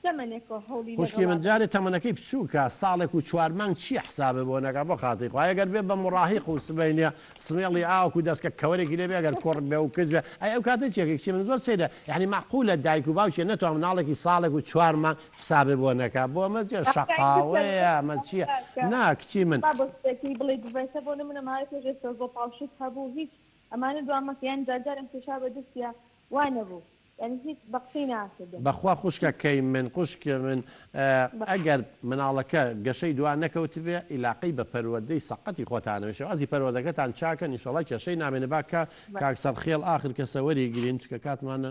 Speaker 5: تەمەنێکەوە هەوڵی
Speaker 1: خوشکی
Speaker 5: لەگەڵا
Speaker 1: من جارێ تەمەنەکەی بچووکە ساڵێک و چوارمانگ چی حسابێ بۆ نەکا بۆ خاتری خوا ئەگەر بێ بە موڕاهیق و سبەینێ سمێڵی ئاوەک و دەسکە کەوەرێکی لێ بێ ئەگەر کوڕ بێ و کچ بێ ئەی ئەو کاتە چیەکەی کچی من زۆر سەیرە یانی مەعقولە دایک و باوکێ نەتوان مناڵێکی ساڵێک و چوار مانگ حسابێ بۆ نەکا بۆ ئەمە چیە شەقاوەیە ئەمە چیە نا کچی من.
Speaker 5: با بۆ شتێکی بڵێی بڤەیتە بۆ نمونە ماوەی پێش ئێستا زۆر پاڵشت هەبوو هیچ ئەمانە دوا مەکە یان جارجارم کێشا بە دەستیا وا نەبوو یانی هیچ بە قسەی ناکردن.
Speaker 1: بەخوا خوشکە کەی من خوشکە من ئەگەر مناڵەکە گەشەی دوا نەکەوتبێ ئیلاقەی بە پەروەردەی سەقەتی خۆتانەوە شێوازی پەروەردەکەتان چاکەن ئیشەڵا کێشەی نامێنێ با کە کاک سەرخێڵ ئاخر کەسە وەری گرین چونکە کاتمان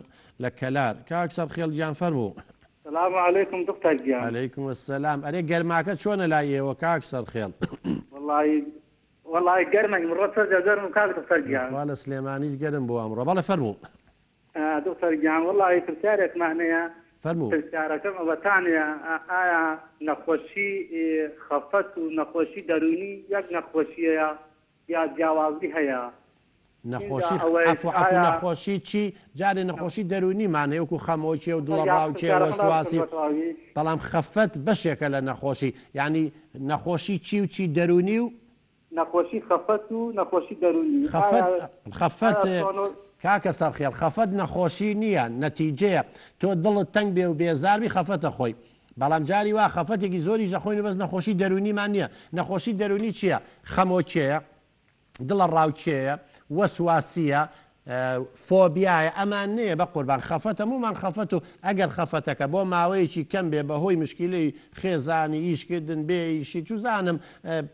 Speaker 1: لە کەلار کاک سەرخێڵ گیان فەرموو.
Speaker 2: سلام علیکم دختر گیان.
Speaker 1: علیکم السلام ئەرێ گەرماکە چۆنە لای ئێوە کاک سەرخێڵ؟
Speaker 2: وەڵایی وەڵایی گەرمە ئیمڕۆ سەرجە گەرم کاک دختر گیان.
Speaker 1: بەخوا لە سلێمانیش گەرم بوو ئەمڕۆ بەڵێ فەرموو.
Speaker 2: دکتۆر گیان وەڵاهی پرسیارێکمان هەیە
Speaker 1: فەرموو.
Speaker 2: پرسیارەکەم ئەوەتانەیە ئایا نەخۆشی خەفەت و نەخۆشی دەروونی یەک نەخۆشیەیە یا جیاوازی هەیە
Speaker 1: نەخۆشی عەفو عەفو نەخۆشی چی جارێ نەخۆشی دەروونیمان هەیە وەکو خەمۆکیە و دڵەڕاوکێ وەسواسی بەڵام خەفەت بەشێکە لە نەخۆشی یعنی نەخۆشی چی و چی دەروونی و
Speaker 2: نەخۆشی خەفەت و نەخۆشی دەروونی
Speaker 1: خەفەت خەفەت کاکە سەرخێڵ خەفەت نەخۆشی نییە نەتیجەیە تۆ دڵت تەنگ بێ و بێزار بی خەفەتە خۆی بەڵام جاری وا خەفەتێکی زۆریش دەخۆین و بەس نەخۆشی دەروونیمان نییە نەخۆشی دەروونی چییە خەمۆکێیە دڵە ڕاوکێیە وەسواسیە فۆبیایە ئەمان نەیە بەقوربان خەفەت هەموومان خەفەت و ئەگەر خەفەتەکە بۆ ماوەیەکی کەم بێ بەهۆی مشکیلەی خێزانی ئیش کردن بێ ئیشی چوزانم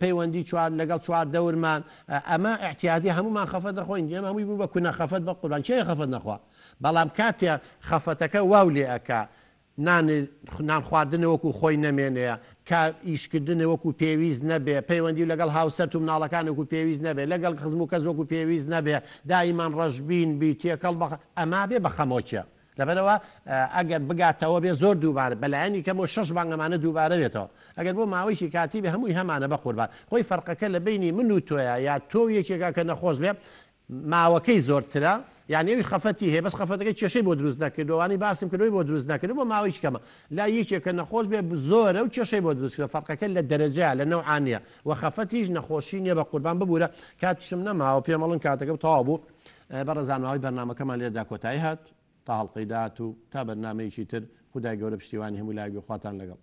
Speaker 1: پەیوەندی چوار لەگەڵ چوار دەورمان ئەمە ئیعتیادی هەموومان خەفەت دەخۆین ئێمە هەمووی بوو بە کونە خەفەت بەقوربان کێ خەفەت نەخوا بەڵام کاتێ خەفەتەکە واو لێ ئەکا نان نان خواردنە وەکو خۆی نەمێنێ، کار ئیش کردنە وەکو پێویست نەبێ، پەیوەندی لەگەڵ هاوسەرت و مناڵەکان وەکو پێویست نەبێ، لەگەڵ خزم و کەس وەکو پێویست نەبێ، داییمان ڕەشبین بی، تێکەڵ بە ئەما بێ بە خەمۆکیە. لەبەرئەوە ئەگەر بگاتەوە بێ زۆر دووبارە بەلایەنی کەمەوە شەش مانگ ئەمانە دووبارە بێتەوە. ئەگەر بۆ ماوەیەکی کاتی بێ هەمووی هەمانە بەقوربان. خۆی فەرقەکە لە بەینی من و تۆیا یا تۆ و یەکێکا کە نەخۆش بێ ماوەکەی زۆرترە یانی ئەویش خەفەتی هەیە بەس خەفەتەکەی کێشەی بۆ دروست نەکردوە ئەوانەی باسم کردوەی بۆ دروست نەکردوە بۆ ماوەیەکی کەمە لای یەکێک کە نەخۆش بێ زۆرە و کێشەی بۆ دروست کردوە فەرقەکە لە دەرەجەیە لە نەوعا نیە وە خەفەتیش نەخۆشی نیە بە قوربان ببورە کاتیشم نەماوە پێم ئەڵێن کاتەکەم تەواو بوو بەڕێزان ماوەی بەرنامەکەمان لێرەدا کۆتایی هات تا هەڵقەی داهاتوو تا بەرنامەیەکی تر خودای گەورە پشتیوانی هەموو لایەک بێ خواتان لەگەڵ.